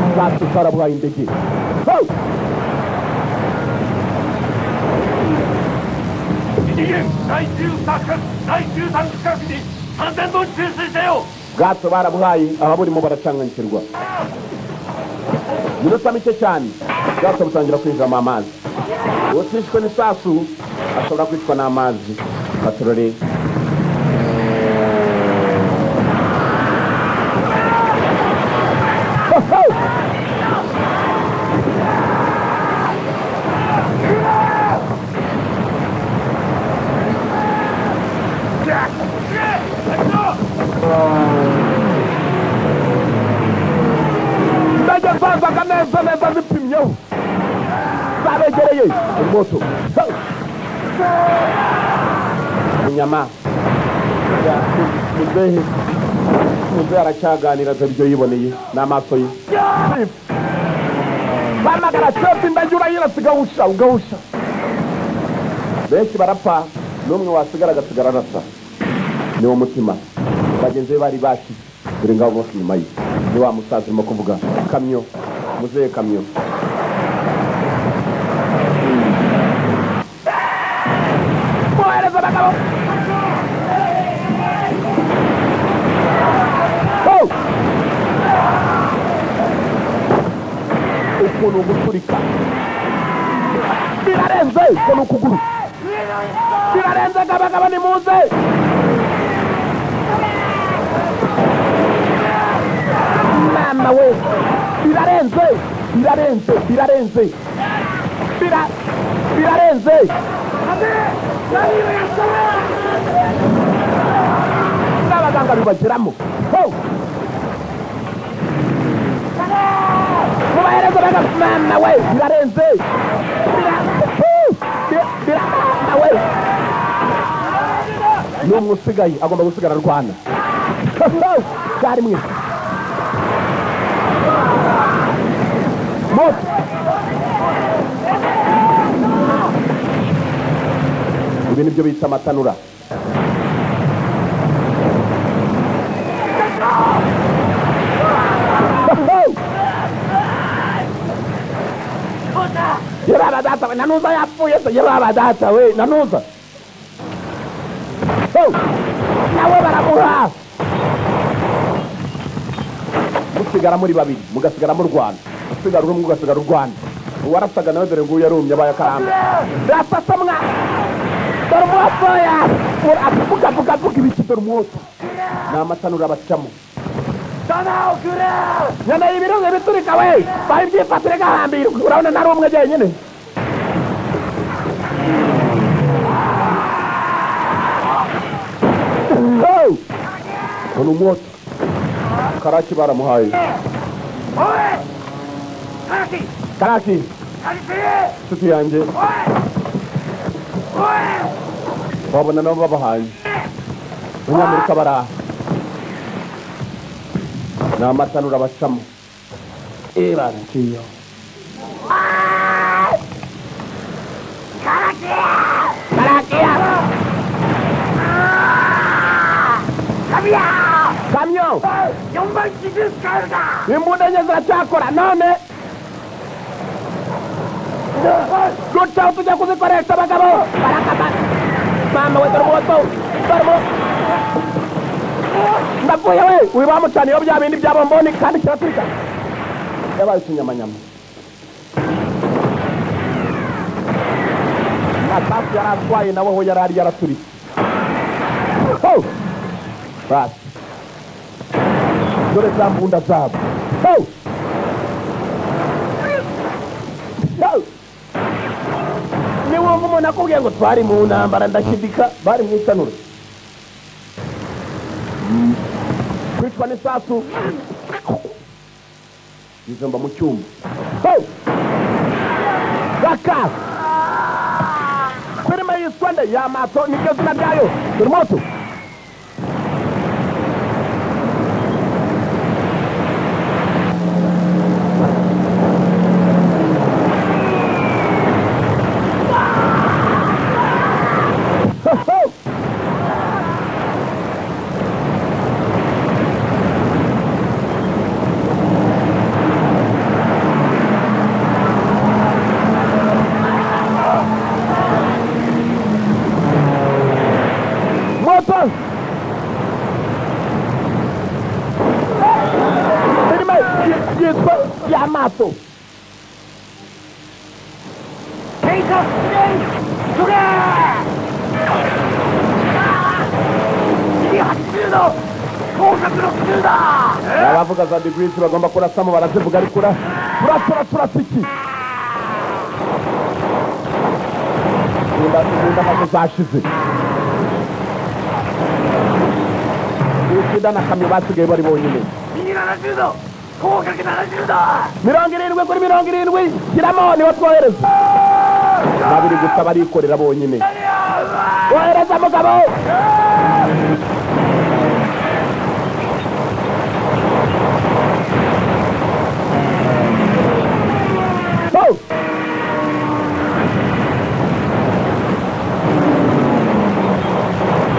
Ubwato bwarabuhaye indege. Ubwato barabuhaye, ababurimo baracanganyikirwa. Iminota mike cyane. Ubwato butangira kwinjiramo amazi. Utishwe n'isasu ashobora kwicwa n'amazi. Patroli zazaga neza neza zipimyeho zabegereye moto inyama muzehe muzehe aracyaganira dore ibyo yiboneye n'amaso ye. Bamagara chefu indege urayirasa igahusha ugahusha. Benshi barapfa n'umwe wasigara agasigara arasa. Niwo mutima bagenzi be bari bashize dore ngabo bose inyuma ye. Ni wa musaza urimo kuvuga kamyo muzehe kamyo. Bohereza abagabo. Ukuntu guturika birarenze ukuntu ukuguru birarenze abagabo nimuze. Mama we birarenze birarenze birarenze birarenze n'abaganga bibageramo. Mubahereze abagabo. Mama we birarenze mama we n'umwe usigaye agomba gusigara arwana. Cyarimwe moto. Ibi nibyo bita amatanura. Yababa data we nanuza yapfuye se yababa data we nanuza. Nawe baramuha. Musigara muri babiri mugasigara mu Rwanda. Usigara urumwe ugasigara urwana. Uwarasaga nawe dore nguyu yarumye abaye akaramba. Rafata mwa. Dore umwoto ya. Avuga avuga avuga ibiki dore umwoto. Ni amatanura bacamo. Nyana ibirunge biturika we. Bayibyifatire gahambirwa. Urabona nari umwe jyenyine. Ni umwoto. Karaki baramuhaye. Karaki nshuti yanjye wabona nabo babahaye abanyamerika baraha ni amatanura bacamo baraciye. Kamyo imbunda enye ziracyakora none guca tujya kuzikoresha abagabo barakata. Mama we dore umwoto dore umwoto ndapfuye we. Uyu bamucaniyeho bya bindi bya bomboni kandi kiraturika yabaye ikinyamanyama. Amasasu yari atwaye nawe aho yari ari yaraturitse. Basi dore za mbunda zabo. Niwumva umuntu akubwiye ngo twari mu ntambara ndashidika bari mu itanura. Kwicwa n'isasu ijomba mu cyuma. Raka filime yitwa nde Yamato niryo zina ryayo. Dore moto Yamato. 急げ右80度高角60だ Abavuga za degrees bagomba kurasamo barazivuga ariko urasa iki imbunda nazo zashize Uchida na kamyo basigaye bari bonyine 右70度高角70度 70 kuri 70 shyiramo niba twohereza babiri gusa barikorera bonyine wohereza mugabo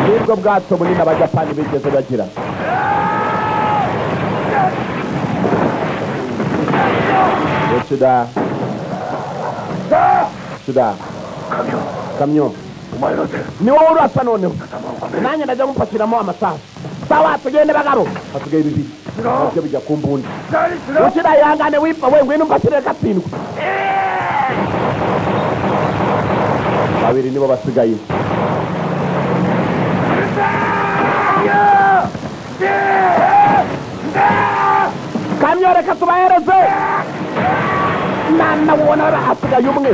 Nibwo bwato bunini Abajapani bigeze bagira Uchida Uchida kamyo ni wowe urasa noneho nanjye ndajya mupakiramo amasasu sawa tugende bagabo hasigaye bibiri nabyo bijya ku mbunda Uchida ihangane wipfa we ngwino umpakire gatsindwa babiri nibo basigaye kamyo reka tubahereze nana ubona hasigaye umwe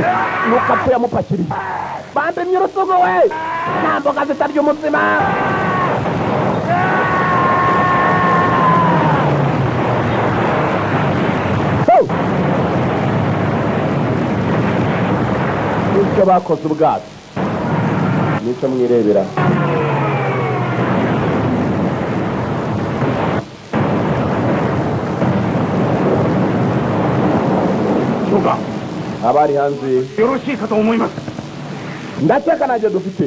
nuko apfuye amupakiriye bambimye urutugu we nta mboga zitarya umutsima nicyo bakoze ubwato nicyo mwirebera abari hanze ndakeka nanjye dufite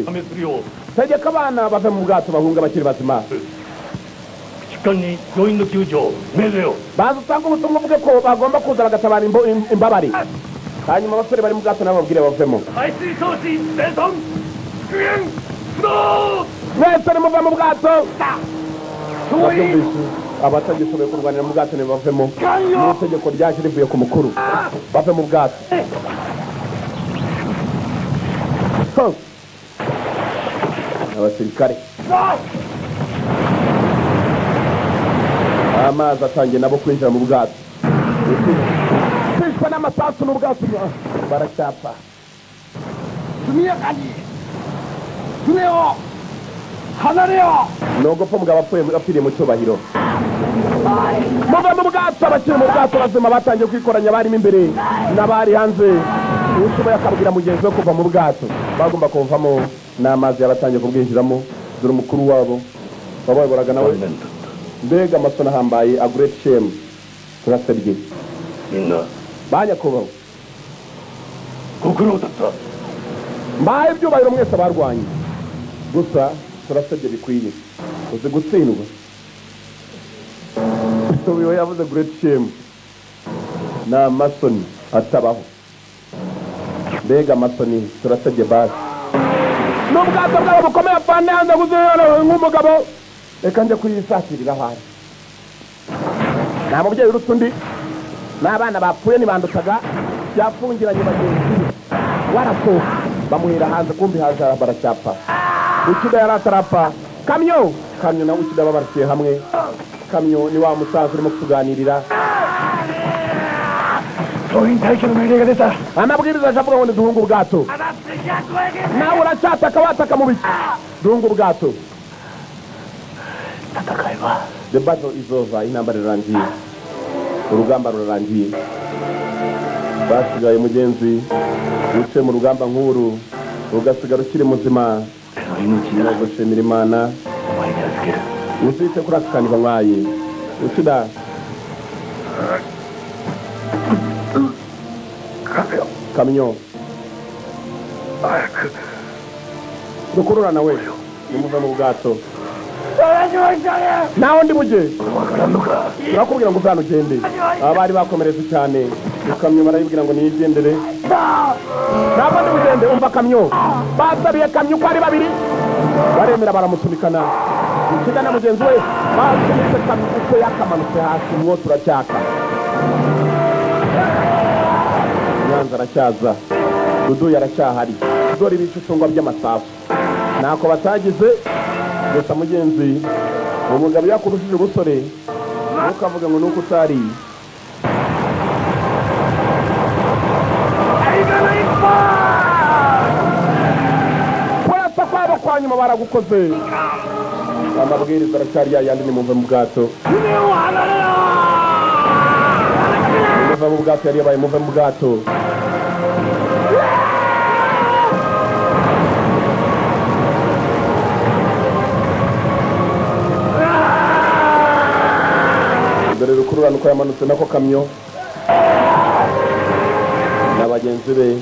tegeka abana bave mu bwato bahunga bakiri bazima baza utanga ubutumwa uvuge ko bagomba kuza bagatabara imbabare hanyuma abasore bari mu bwato nabo babwire bavemo mwese nimuve mu bwato abatagishoboye kurwanira mu bwato ntibavemo n'itegeko ryaje rivuye ku mukuru bave mu bwato abasirikare amazi atangiye nabo kwinjira mu bwato kwicwa n'amasasu n'ubwato baracyapfa ni ugupfa umugabo apfiriye mu cyubahiro muve mu bwato abakiri mu bwato bazima batangiye kwikoranya barimo imbere n'abari hanze ushoboye akabwira mugenzi we kuva mu bwato bagomba kuvamo n'amazi yaratangiye kubwinjiramo dore umukuru wabo wabayoboraga nawe mbega amasoni ahambaye a great shame turasebye ba nyakubahwa mbaye ibyubahiro mwese abarwanye gusa turasebye bikwiye uzi gutsindwa uyu yavuze great shame ni amasoni atabaho mbega amasoni turasebye basi n'ubwato bwabo bukomeye apfane hanze nk'umugabo reka njye kuyisatirira aho ari nta mubyeyi urutse undi n'abana bapfuye ntibandutaga byafungiranye bagenzi be warasohoka bamuhera hanze kumbi haje baracyapfa Uchida yari atarapfa kamyo kamyo na Uchida babarasiye hamwe kamyo ni wa musaza urimo kutuganirira amabwiriza aje avuga ngo niduhunge ubwato nawe uracyataka wataka mu biki duhunge ubwato the battle is over intambara irarangiye urugamba rurarangiye basigaye mugenzi uce mu rugamba nk'uru ugasigara ukiri muzima gushimira Imana uzite kuri aka kantu banywaye Uchida kamyo dukururana we nimuve mu bwato naho ndi mujye turakubwira ngo uvana ugende abari bakomeretse cyane ikamyo barayibwira ngo niyigendere ntabwo ndi bugende umva kamyo basabiye kamyo uko ari babiri baremera baramusunikana Uchida na mugenzi we basunitse kamyo uko yakamanutse hasi umwotsi uracyaka Nyanza aracyaza Dudu yaracyahari. Dore ibicucungwa by'amasasu ntako batagize. Gusa mugenzi, umugabo yakurushije ubusore ntukavuge ngo nuko utari. Kurasa kwabo kwa nyuma baragukoze. Amabwiriza aracyari yayandi, nimumve mu bwato. Muve mu bwato, yari yabaye muve mu bwato. Dore rukururana uko yamanutse nako kamyo na bagenzi be.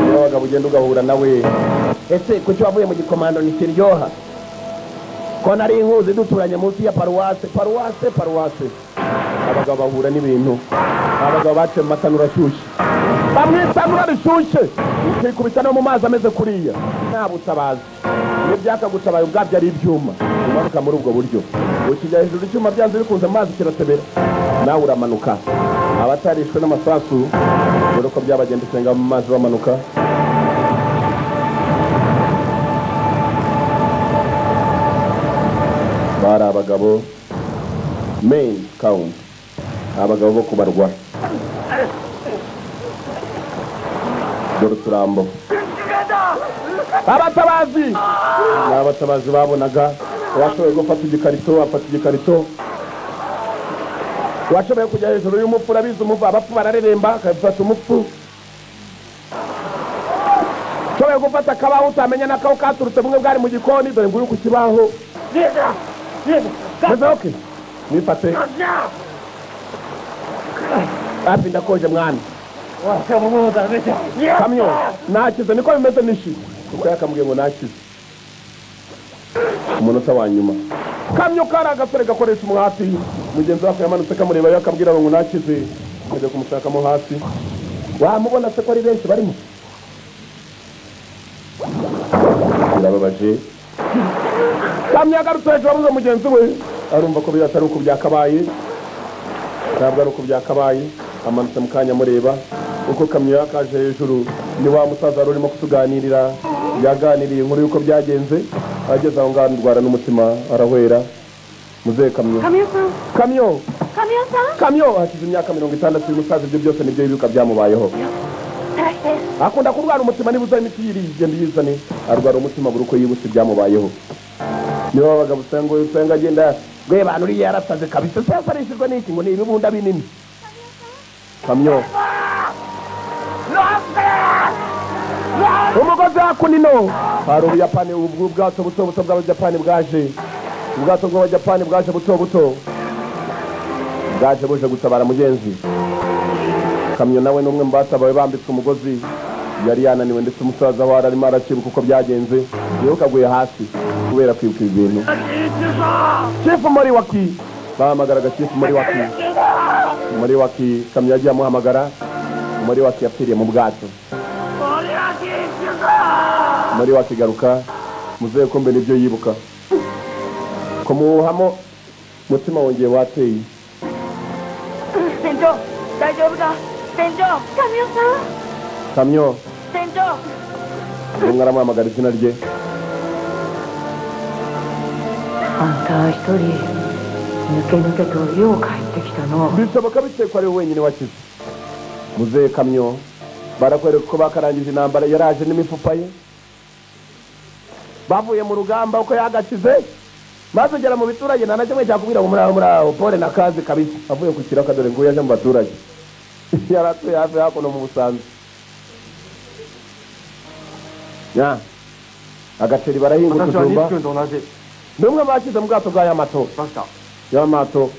Niba abagabo ugenda ugahura nawe, ese kuki wavuye mu gikomando ntikiryoha? Ko nari inkuzi duturanye munsi ya paruwase, paruwase, paruwase. Abagabo bahura n'ibintu. Abagabo baciye mu matanura ashyushye, bamwe itanura rishyushye ukikubita no mu mazi ameze kuriya. Nta butabazi, n'ibyakagutabaye ubwabyo ari ibyuma. Umanuka muri ubwo buryo, ukijya hejuru icyuma byanze bikunze amazi kiratebera, nawe uramanuka. Abatarishwe n'amasasu dore ko byabagendekeye mu mazi bamanuka. Bari abagabo main count, abagabo bo kubarwa. Dore uturambo. Abatabazi ni abatabazi babonaga. Washoboye gufata igikarito, afata igikarito. Washoboye kujya hejuru y'umupfu, urabizi umupfu, abapfu barareremba, akafata umupfu. Ushoboye gufata akabaho utamenya n'akaho katurutse, bumwe bwari mu gikoni. Dore nguyu ku kibaho. Meze okay, mwifate hafi, ndakonje mwana. Kamyo nakize, niko bimeze nishi. Kuko yakamubwiye ngo nakize umunota wa nyuma. Kamyo kari agasore gakoresha umuhati. Mugenzi wako yamanutse kamureba, yakabwira ngo nakize. Kajya kumushakamo hasi, wamubona se ko ari benshi barimo. Birababaje. Kamyo yagarutse hejuru abuze mugenzi we, arumva ko atari uko byakabaye. Ntabwo ari uko byakabaye. Amanutse mu kanya amureba uko kamyo yakaje hejuru. Ni wa musaza wari urimo kutuganirira, yaganiriye inkuru y'uko byagenze. Ageze aho ngaho arwara n'umutima arahwera. Muzehe kamyo, kamyo, kamyo hashize imyaka 60 uyu musaza ibyo byose nibyo yibuka byamubayeho. Akunda kurwara umutima, niba uzaye imiti yiriye igenda iyizane. Arwara umutima buri uko yibutse ibyamubayeho. Niba abagabo usanga agenda rwe bantu uriya yarasaze kabisa, se yasarishijwe n'iki ngo ni ibibunda binini. Kamyo umugozi hakunino. Hari ubuyapani, ubwato buto buto bw'abayapani bwaje. Ubwato bw'abayapani bwaje buto buto, bwaje buje gutabara mugenzi. Kamyo nawe n'umwe mu batabawe bambitswe umugozi, yari yananiwe ndetse umusaza we arimo arakibuka uko byagenze. Yibuka aguye hasi kubera kwibuka ibintu. Chief Moriwaki bahamagaraga, Chief Moriwaki, Moriwaki. Kamyo yagiye amuhamagara. Moriwaki yapfiriye mu bwato. Moriwaki garuka muzehe, kumbe nibyo yibuka kumuhamo mutima wongeye wateye. 船長大丈夫か？船長神尾さん、 kamyo 船長。 umwe aramuhamagara izina rye. あんた一人抜け抜けとよう帰ってきたの。 Bishoboka bite ko ari we wenyine wakize? Muzehe kamyo barakwereka ko bakarangije intambara, yaraje n'imifupa ye bavuye mu rugamba uko yagakize, maze ugera mu biturage nta na kimwe cyakubwira ngo muraho muraho pole na kazi kabisa. Avuye ku kiraka dore nguyu yaje mu baturage, yaratuye hafi hakuno mu Busanza ya agaceri barahinga 私は utujumba. 西君と同じ Ni umwe bakize mu bwato bwa Yamato. 確か Yamato.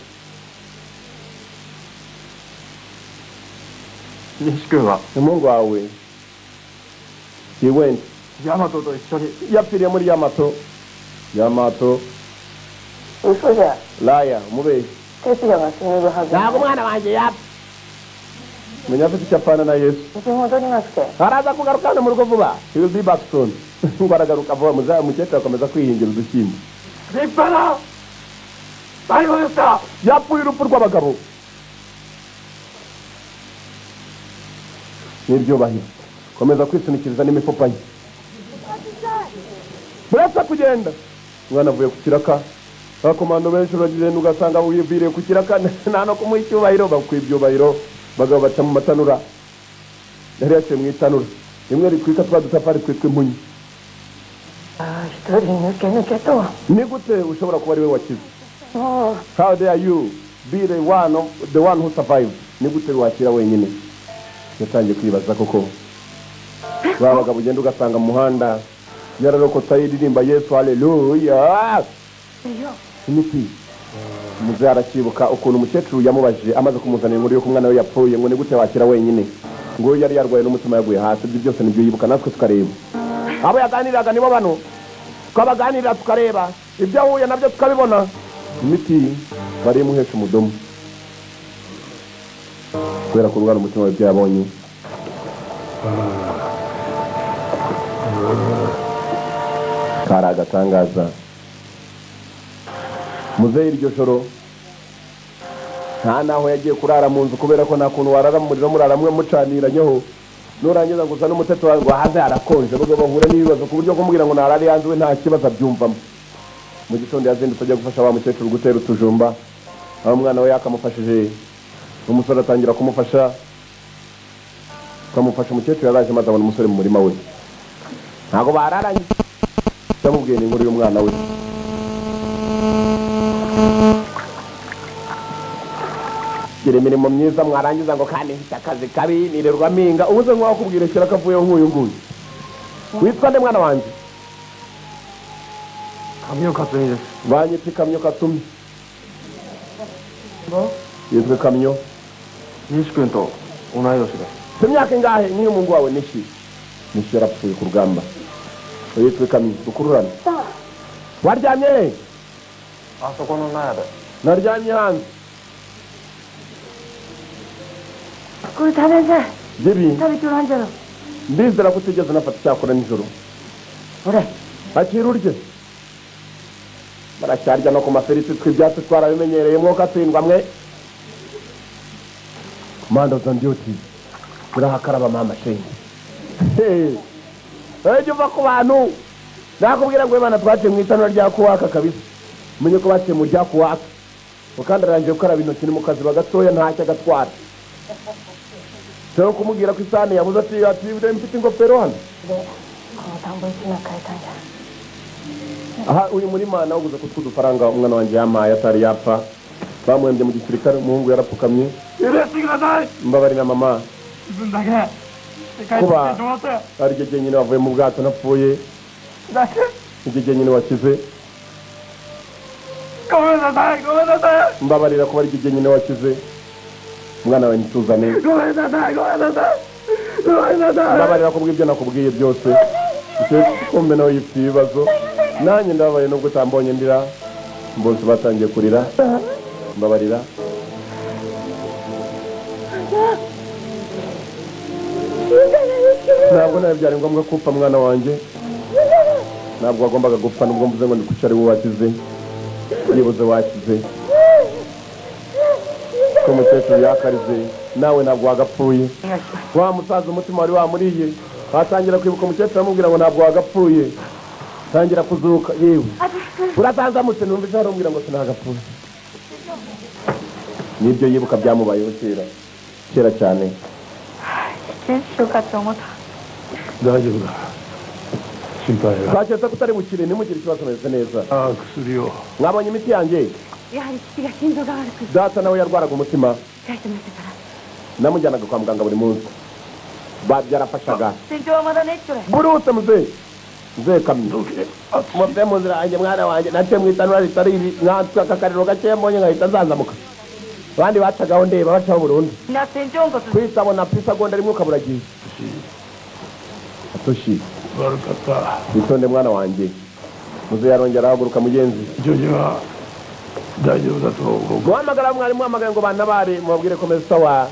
西君は umuhungu wawe he went ヤマトと一緒に yapfiriye muri Yamato. Yamato. 嘘じゃ。 Laya umubeshi. 哲也が死ぬはず。 Ntabwo umwana wanjye yapfa. Menya afite icyo apfana na Yesu. うち戻りなくて。 Araza kugaruka hano mu rugo vuba. He will be back soon. Ngo aragaruka vuba. Mukecuru akomeza kwihingira udushyimbo. 立派な最後でした。 Yapfuye urupfu rw'abagabo n'ibyubahiro. Komeza kwisunikiriza n'imifupa ye. Burasa kugenda. Umwana avuye ku kiraka. Abakomando benshi uragenda ugasanga wiviriye ku kiraka nta no kumuha icyubahiro, bakwiye ibyubahiro. Bagabo baca mu matanura. Yari yaciye mu itanura. Rimwe ritwika twa dutafari twitwa impunyu. Ni gute ushobora kuba ari we wakize? How dare you be the one who survived? Ni gute wakira wenyine? Yatangiye kwibaza koko. Ba bagabo ugenda ugasanga mu muhanda yararokotse aririmba Yesu haleluya. Imiti. Muze arakibuka ukuntu umukecuru yamubajije amaze kumuzanira inkuru y'uko umwana we yapfuye, ngo ni gute wakira wenyine? Ngo yari yarwaye n'umutima yaguye hasi. Ibyo byose nibyo yibuka, natwe tukareba. Abo yaganiraga nibo bano. Twabaganirira tukareba ibyo ahuye nabyo tukabibona. Imiti bari muhesha umudomo kubera kurwara umutima we byabonye. Kari agatangaza. Muzehe iryo joro nta naho yagiye kurara mu nzu kubera ko nta kuntu warara mu muriro murara mwe mucaniranyeho. Nurangiza gusa n'umuteto wawe ngo haze harakonje, ubwo bahura n'ibibazo ku buryo kumubwira ngo narare yanze we nta kibazo abyumvamo. Mu gitondo yazindutse ajya gufasha wa mukecuru gutera utujumba, aho umwana we yakamufashije. Umusore atangira kumufasha, akamufasha. Umukecuru yaraje maze abona umusore mu murima we. Ntabwo bararanye. Yamubwiye inkuru y'umwana we. Gira imirimo myiza mwarangiza ngo kandi mfite akazi kabi nirerwa mpinga. Ubuze nk'uwakubwira kiraka avuyeho nk'uyu nguyu. Witwa nde mwana wanjye? Kamyo Katsumi desu. Banyita Kamyo Katsumi. Yitwa Kamyo. Nishi-kun to onai toshi desu. Imyaka ingahe niyo mungu wawe Nishi? Nishi yarapfuye ku rugamba. Yitwa Kamyo dukururana. Waryamye he? Asoko no naya de. Naryamye hanze. これ食べなさい。 Jibi. 食べておらんじゃろ。 Ndizera ko utigeze unafata icyakora nijoro. ほれ。 Akira urye. Baracyarya no ku maferiti tw'ibyatsi twarabimenyereye mwuka atsindwa mwe. Commandos on duty. Urahakaraba mama shenge. Ejya uva ku bantu. Nakubwira ngo Imana twaciye mu itanura rya kuwaka kabisa. Umenye ko baciye mu rya kuwaka. Kandi arangije gukaraba intoki ni mu kaziba gatoya ntacyo agatwara. Cyo kumubwira ko isahani yabuze ati ati mfite ingofero hano. Aha uyu murima nawuguze kutwo dufaranga umwana wanjye yampaye atari yapfa. Bamuhembye mu gisirikare, umuhungu yarapfukamye. Mbabarira mama. Kuba ari jye nyine wavuye mu bwato napfuye. Jye nyine wakize. Mbabarira kuba ari jye nyine wakize. Umwana wawe ntituzane. Mbabarira kubw'ibyo nakubwiye byose. Kumbe nawe yifite ibibazo. Nanjye ndababaye nubwo utambonye ndira. Bose batangiye kurira. Mbabarira. Ntabwo nawe byari ngombwa kupfa mwana wanjye. Ntabwo wagombaga gupfa nubwo mvuze ngo ni kuki ari wowe wakize. Byibuze wakize. Ko umukecuru yakarize nawe ntabwo wagapfuye. Wa musaza umutima wari wamuriye. Atangira kwibuka umukecuru amubwira ngo ntabwo wagapfuye. Tangira kuzuka yewe. Uratanzamutse numva aramubwira ngo sinagapfuye. Nibyo yibuka byamubayeho kera. Kera cyane. Twaketse ko utari bukire ntimugire ikibazo meze neza. Mwabonye imiti yanjye? Data nawe yarwaraga umutima. Namujyanaga kwa muganga buri munsi. Byarafashaga. Burutse muzehe. Muzehe Kamyo. Muve mu nzira yanjye mwana wanjye. Naciye mu itanura ritari ibi. Nkatse akakariro gake mbonye nkahita nzanzamuka. Abandi bacagaho ndeba bacaho burundu. Kwitabona isegonda rimwe ukaburagiye. Atoshi. Witonde mwana wanjye. Muzehe yarongera ahaguruka mugenzi. Guhamagara mwarimu hamagara ngo bantabare mubabwire ko meze sawa.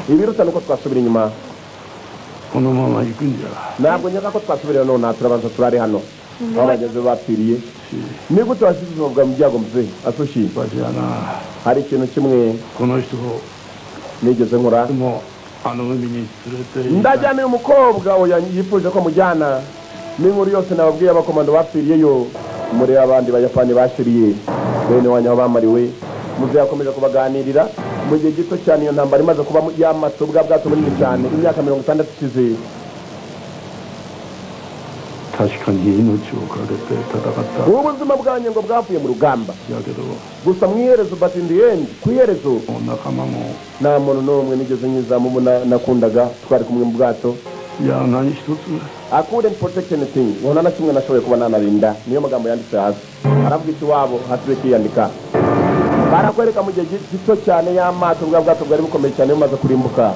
Ibiruta nuko twasubira inyuma. Ntabwo nkeka ko twasubira none turabanza turare hano. Aho bageze bapfiriye. Ni gute wasize ubuzima bwawe mu byago muzehe? Atoshi. Hari ikintu kimwe nigeze nkora. Ndajyana uyu mukobwa oya yifuje ko mujyana n'inkuru yose nababwiye abakomando bapfiriyeyo muri abandi bayapani bashiriye bene wanyu aho bamariwe. Muze yakomeje kubaganirira mu gihe gito cyane iyo ntambara imaze kuba yamato bwa bwato bunini cyane imyaka 60 ishize. Ubuzima bwanjye ngo bwavuye mu rugamba gusa mu iherezo, but in the end, ku iherezo nta muntu n'umwe nigeze nkiza mu nakundaga twari kumwe mu bwato. I couldn't protect anything, ngo nta na kimwe nashoboye kuba nanarinda. Niyo magambo yanditse hasi, aravuga ikiwabo hasibe kiyandika. Barakwereka mu gihe gito cyane y'amato bwa bwato bwari bukomeye cyane bumaze kurimbuka,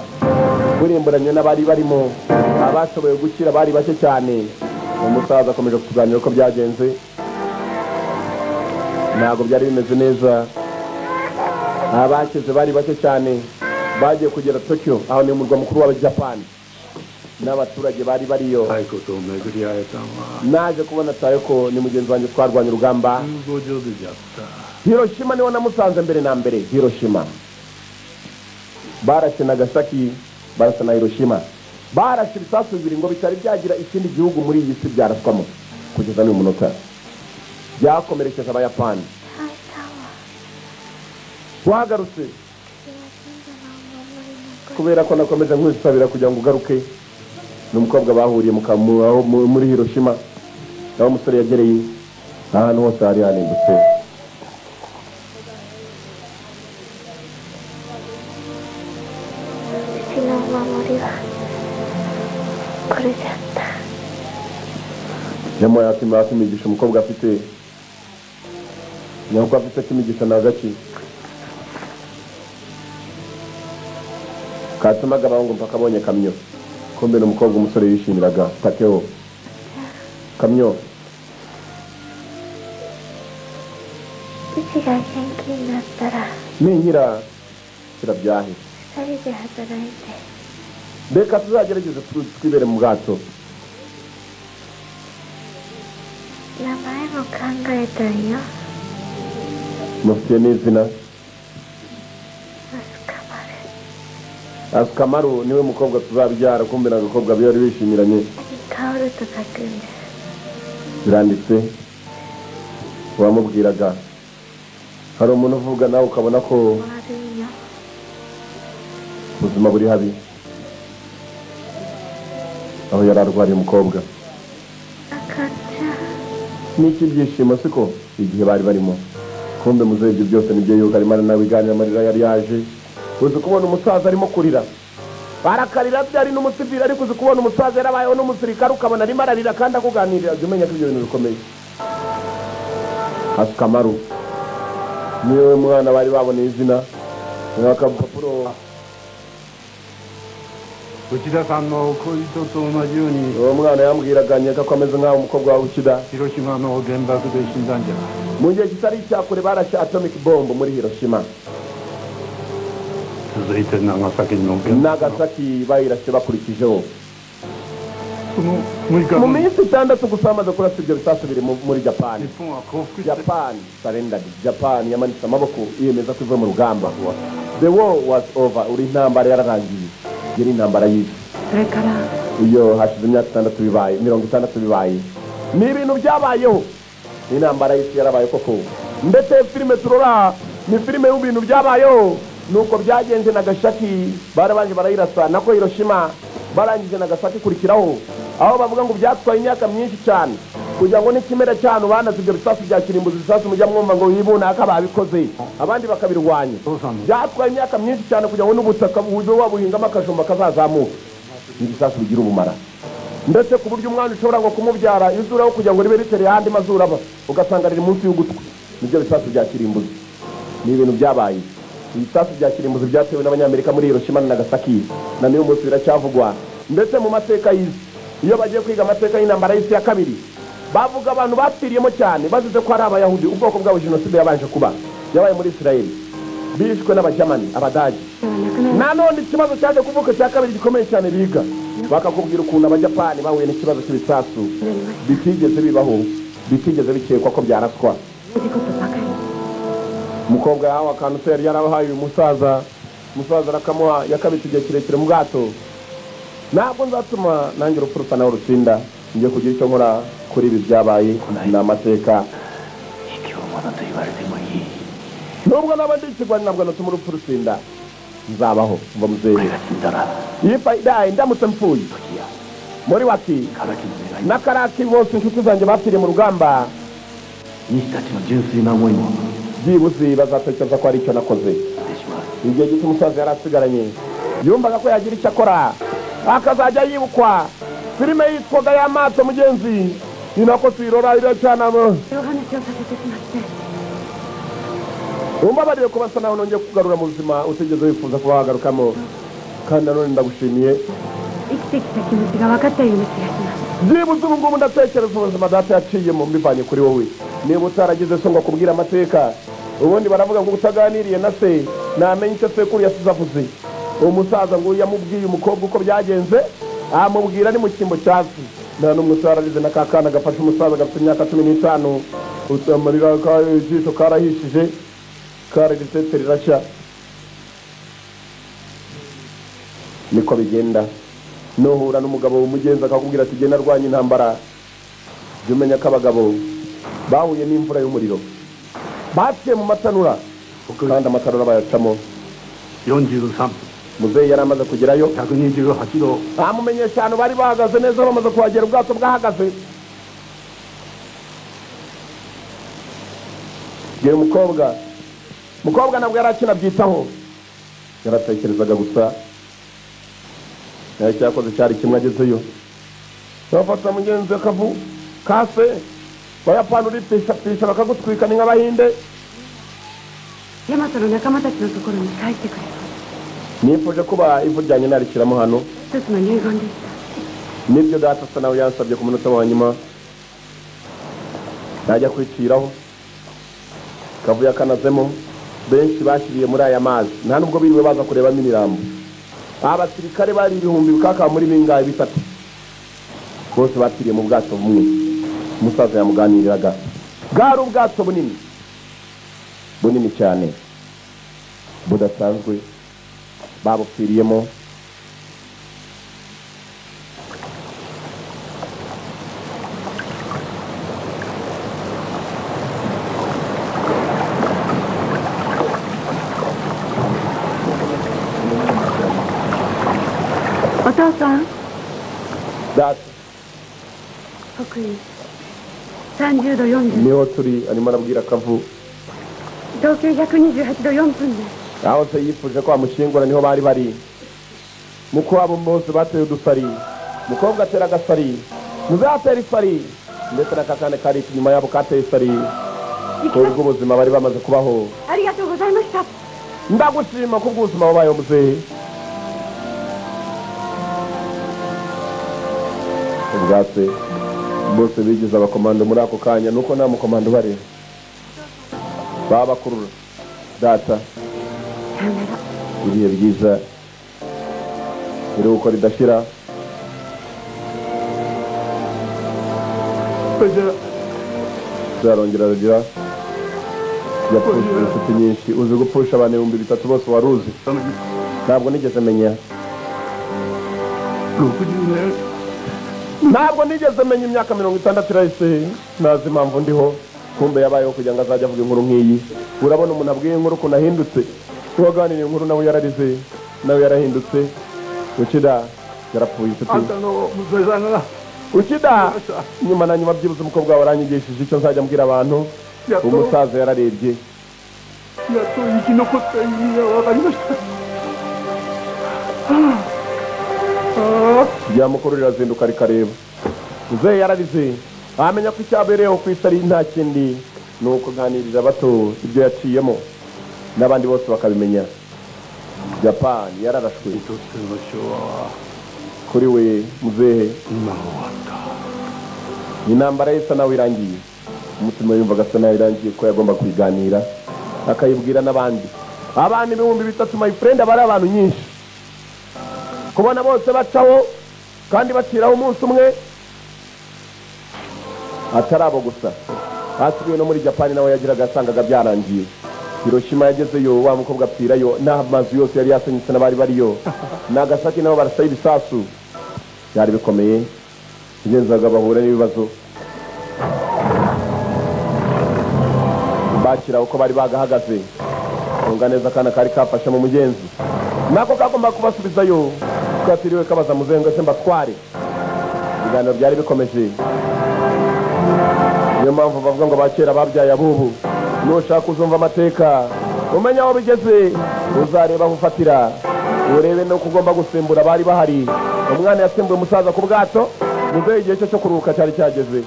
burimburanye n'abari barimo, abashoboye gukira bari bake cyane. Umusaza akomeje kutuganira uko byagenze, ntabwo byari bimeze neza, abakize bari bake cyane. Bagiye kugera Tokyo, aho ni umurwa mukuru wa Japan, n'abaturage bari bariyo. Naje kubona Tayoko ni mugenzi wanjye twarwanye urugamba. Hiroshima niho namusanze mbere na mbere. Hiroshima barashe Nagasaki, barasa na Hiroshima, barashe ibisasu bibiri ngo bitari byagira ikindi gihugu muri iyi si byaraswamo kugeza n'uyu munota. Byakomerekeje abayapani. Wagarutse kubera ko nakomeje nkwisabira kugira ngo ugaruke. N'umukobwa bahuriye muri Hiroshima, aho umusore yagereye ahantu hose hari hanimbutse. Yamuhaye akimigisha umukobwa afite nyako afite akimigisha na gaki katumaga abahungu mpaka abonye kamyo. Kumbe n'umukobwa umusore yishimiraga Takeo kamyo. Ninkira kirabyahe reka tuzagerageze twibere mu bwato. Mufite n'izina Asukamaru, niwe mukobwa tuzabyara. Kumbe n'agakobwa bari bishimiranye. Biranditse wamubwiraga hari umuntu uvuga nawe ukabona ko ubuzima buri habi. Aho yari arwariye umukobwa n'iki byishimo siko igihe bari barimo. Kumbe muzehe ibyo byose nibyo yuko arimo aranabiganira, amarira yari yaje. Uzi kubona umusaza arimo kurira, barakarira byari n'umusivili, ariko uzi kubona umusaza yarabayeho n'umusirikare ukabona arimo ararira kandi akuganirira, jya umenya ko ibyo bintu bikomeye. Asukamaru niwe mwana bari baboneye izina akapapuro. Uwo mwana yambwiraga nkeka ko ameze nk'aho umukobwa wa Uchida. Mu gihe kitari icyakure barashe atomic bomb muri Hiroshima. Nagasaki bayirashe bakurikijeho. Mu minsi 6 gusa bamaze kurasa ibyo bisasu biri muri Japan. Japan surrendered. Japan yamanitse amaboko yiyemeza ko ivuye mu rugamba. The war was over. Uri intambara yararangiye. Yari intambara y'isi. Iyo hashize imyaka 6 bibaye, 60 bibaye. Ni ibintu byabayeho. Intambara y'isi yarabaye koko. Ndetse filime turora ni filime y'ibintu byabayeho. Nuko byagenze Nagasaki barabanje barayirasa nako Hiroshima barangije Nagasaki kurikiraho, aho bavuga ngo byatwaye imyaka myinshi cyane kugira ngo n'ikimera cyane banaze ibyo bisasu bya kirimbuzi, bisasu mujya mwumva ngo yibuna akababikoze abandi bakabirwanya. Byatwaye imyaka myinshi cyane kugira ngo n'ubutaka bube wabuhingamo akajumba kazazamuka. Ibisasu bigira ubumara ndetse ku buryo umwana ushobora ngo kumubyara izuraho kugira ngo ribe ritereye ahandi mazuru aba ugasanga riri munsi y'ugutwi. Nibyo bisasu bya kirimbuzi. Ni ibintu byabaye. Ibisasu bya kirimbuzi byatewe n'abanyamerika muri Hiroshima na Nagasaki na n'uyu munsi biracyavugwa. Ndetse mu mateka y'isi, iyo bagiye kwiga amateka y'intambara y'isi ya kabiri, bavuga abantu bapfiriyemo cyane bazize ko ari abayahudi, ubwoko bwabo jenoside yabanje kuba yabaye muri Israel, bishwe n'abajamani abadage. Nanone ikibazo cyaje kuvuka cya kabiri gikomeye cyane biga bakakubwira ukuntu abajapani bahuye n'ikibazo cy'ibisasu bitigeze bibaho, bitigeze bikekwa ko byaraswa. Umukobwa yahawe akantu se yari yarabahaye uyu musaza Umusaza arakamuha, yakabitse igihe kirekire mu bwato. Ntabwo nzatuma nanjye urupfu rusa nawe rutsinda. Ngiye kugira icyo nkora kuri ibi byabaye, ni amateka. Nubwo naba ndi ikigwari, ntabwo natuma urupfu rutsinda. Nzabaho. Mva muzehe, if I die, ndamutse mpfuye, muri waki na Karaki bose inshuti zanjye bapfiriye mu rugamba, byibuze bazatekereza ko ari icyo nakoze. Igihe gito umusaza yari asigaranye, yumvaga ko yagira icyo akora akazajya yibukwa. Filime yitwaga Yamato, mugenzi, ni nako tuyirora iracyanamo. お話をさせてしまって。 Umbabarire kuba asa naho nongeye kugarura mu buzima utigeze wifuza kuba wagarukamo, kandi nanone ndagushimiye. 生きてきた気持ちが分かったような気がします。 Byibuze ubu ngubu ndatekereza ubuzima data yaciyemo mbivanye kuri wowe. Niba utaragize so ngo akubwire amateka, ubundi baravuga ngo utaganiriye na se ntamenya icyo sekuru yasize avuze. Umusaza ngo yamubwiye umukobwa uko byagenze, amubwira ni mu cyimbo cya se. Nta n'umwe utararize, na ka kana gafashe umusaza gafite imyaka 15, amarira ijisho karahishije, kararize rirashya. Niko bigenda nuhura n'umugabo w'umugenzi akakubwira ati genda arwanya intambara, jya umenya ko abagabo bahuye n'imvura y'umuriro, baciye mu matanura, kandi amatanura bayacamo. 43分。 Muzeyi yari amaze kugerayo. 128度。 Amumenyesha ahantu bari bahagaze neza. Bamaze kuhagera, ubwato bwahagaze. Bwira umukobwa. Umukobwa ntabwo yari akinabyitaho, yaratekerezaga gusa. Nawe cyakoze cyari kimwe, agezeyo bafata mugenzi akavu kase bayapana, uripishapisha bakagutwika, ni nk'abahinde. ヤマトの仲間たちのところに帰ってくれと、 Nifuje kuba ivu ryanjye narishyiramo hano. 一つの遺言でした。 Nibyo data asa nawe yansabye ku munota wa nyuma najya kwiciraho. Kavuye akanazemo. Benshi bashyiriye muri aya mazi, nta nubwo biriwe baza kurebamo imirambo. Abasirikare bari ibihumbi bikaka muri bingahe bitatu, bose bapfiriye mu bwato bumwe umusaza yamuganiriraga. Bwari ubwato bunini bunini cyane budasanzwe, babupfiriyemo. お父さん。 Data. 北緯30度40 Niho turi, arimo arabwira Kavu. 東経128度4分です。 Aho se yifuje ko bamushyingura, niho bari bari. Muko abo bose bateye udusari, umukobwa atera agasari, muzatera isari, ndetse n'akakane kari inyuma yabo kateye isari kubw'ubuzima bari bamaze kubaho. ありがとうございました。 Ndagushima kubw'ubuzima wabayeho, muzehe. Ubwatsi bose bigize abakomando muri ako kanya, nuko nta mukomando ubareba, babakurura. Data. さよなら。 Ibihe byiza, iruhuko ridashira. Arongera aragira, yapfushije inshuti nyinshi. Uzi gupfusha abantu 3000 bose wari uzi? Ntabwo nigeze menya, 60年。 ntabwo nigeze menya. Imyaka 60 irahise, ntazi impamvu ndiho. Kumbe yabayeho kugira ngo azajye avuga inkuru nk'iyi. Urabona umuntu abwiye inkuru ukuntu ahindutse. Uwaganiriye inkuru nawe yararize, nawe yarahindutse. Ukida yarapfuye, inshuti. あんたの娘さんが Ukida, nyuma na nyuma byibuze umukobwa wawe aranyigishije icyo nzajya mbwira abantu. やっと Umusaza yararebye. やっと生き残った意味が分かりました。ああ。 Ryamukuru rirazinduka rikareba. Muzehe yararize, amenya ko icyabereyeho ku isi ari nta kindi, ni ukuganirira bato ibyo yaciyemo, n'abandi bose bakabimenya. Japani yararashwe. 一つの昭和は Kuri we muzehe, 今終わった。 intambara ye isa nawe irangiye. Umutima yumvaga asa nawe irangiye, ko yagomba kuyiganira akayibwira n'abandi. Abantu 3000, my friend, aba ari abantu nyinshi kubona bose bacaho kandi baciraho umunsi umwe. Atari abo gusa, hasigaye no muri Japani nawe yagiraga yasangaga byarangiye. Hiroshima yagezeyo wa mukobwa apfirayo n'amazu yose yari yasenyutse n'abari bariyo. Nagasaki nabo barasaba ibisasu byari bikomeye, igenzaga bahura n'ibibazo bakira uko bari bagahagaze. Tunga neza kana kari kafashe mu mugenzi nako kagomba kubasubizayo, katiriwe kabaza muzengo se mbatware. Ibiganiro byari bikomeje, niyo mpamvu bavuga ngo bakera babyaye abubu. Nushaka uzumva amateka umenya aho bigeze, uzareba aho ufatira, urebe no kugomba gusimbura bari bahari. Umwana yasimbuye umusaza ku bwato, muzehe igihe cyo kuruhuka cyari cyageze.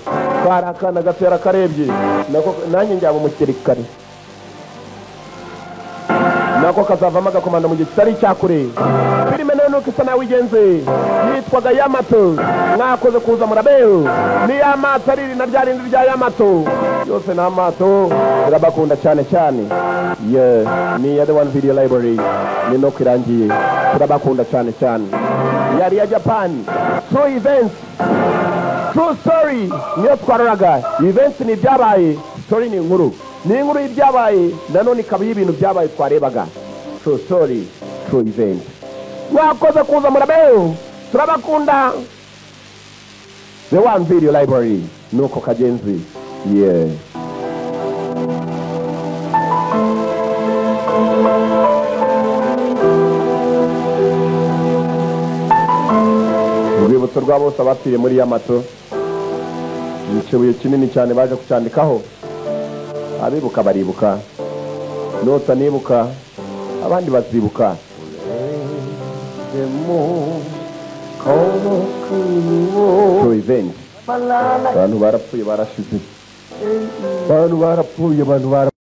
Kari akana gato yarakarebye, nanjye njyaba umusirikare, nako kazavamo agakomanda mu gihe kitari icyakure. Filime nayo nuko isa nawe igenze, yitwaga Yamato. Mwakoze kuza murabeho, ni Yamato ariri na rya rindi rya Yamato, yose ni amato. Turabakunda cyane cyane. Yeah, ni ya The One Video Library ni no kirangiye. Turabakunda cyane cyane. Yari ya Japan True Events True Story niyo twaroraga. Events ni ibyabaye, story ni inkuru, ni inkuru y'ibyabaye nanone ikaba y'ibintu byabaye twarebaga. True Story True Event. Mwakoze kuza murabeho, turabakunda. The One Video Library nuko kagenzi. Yeah. Urwibutso rwa bose abapfiriye muri Yamato ni ikibuye kinini cyane baje kucyandikaho. Abibuka baribuka, nutanibuka abandi bazibuka. True Event. Abantu barapfuye barashize, abantu barapfuye, abantu barapfuye.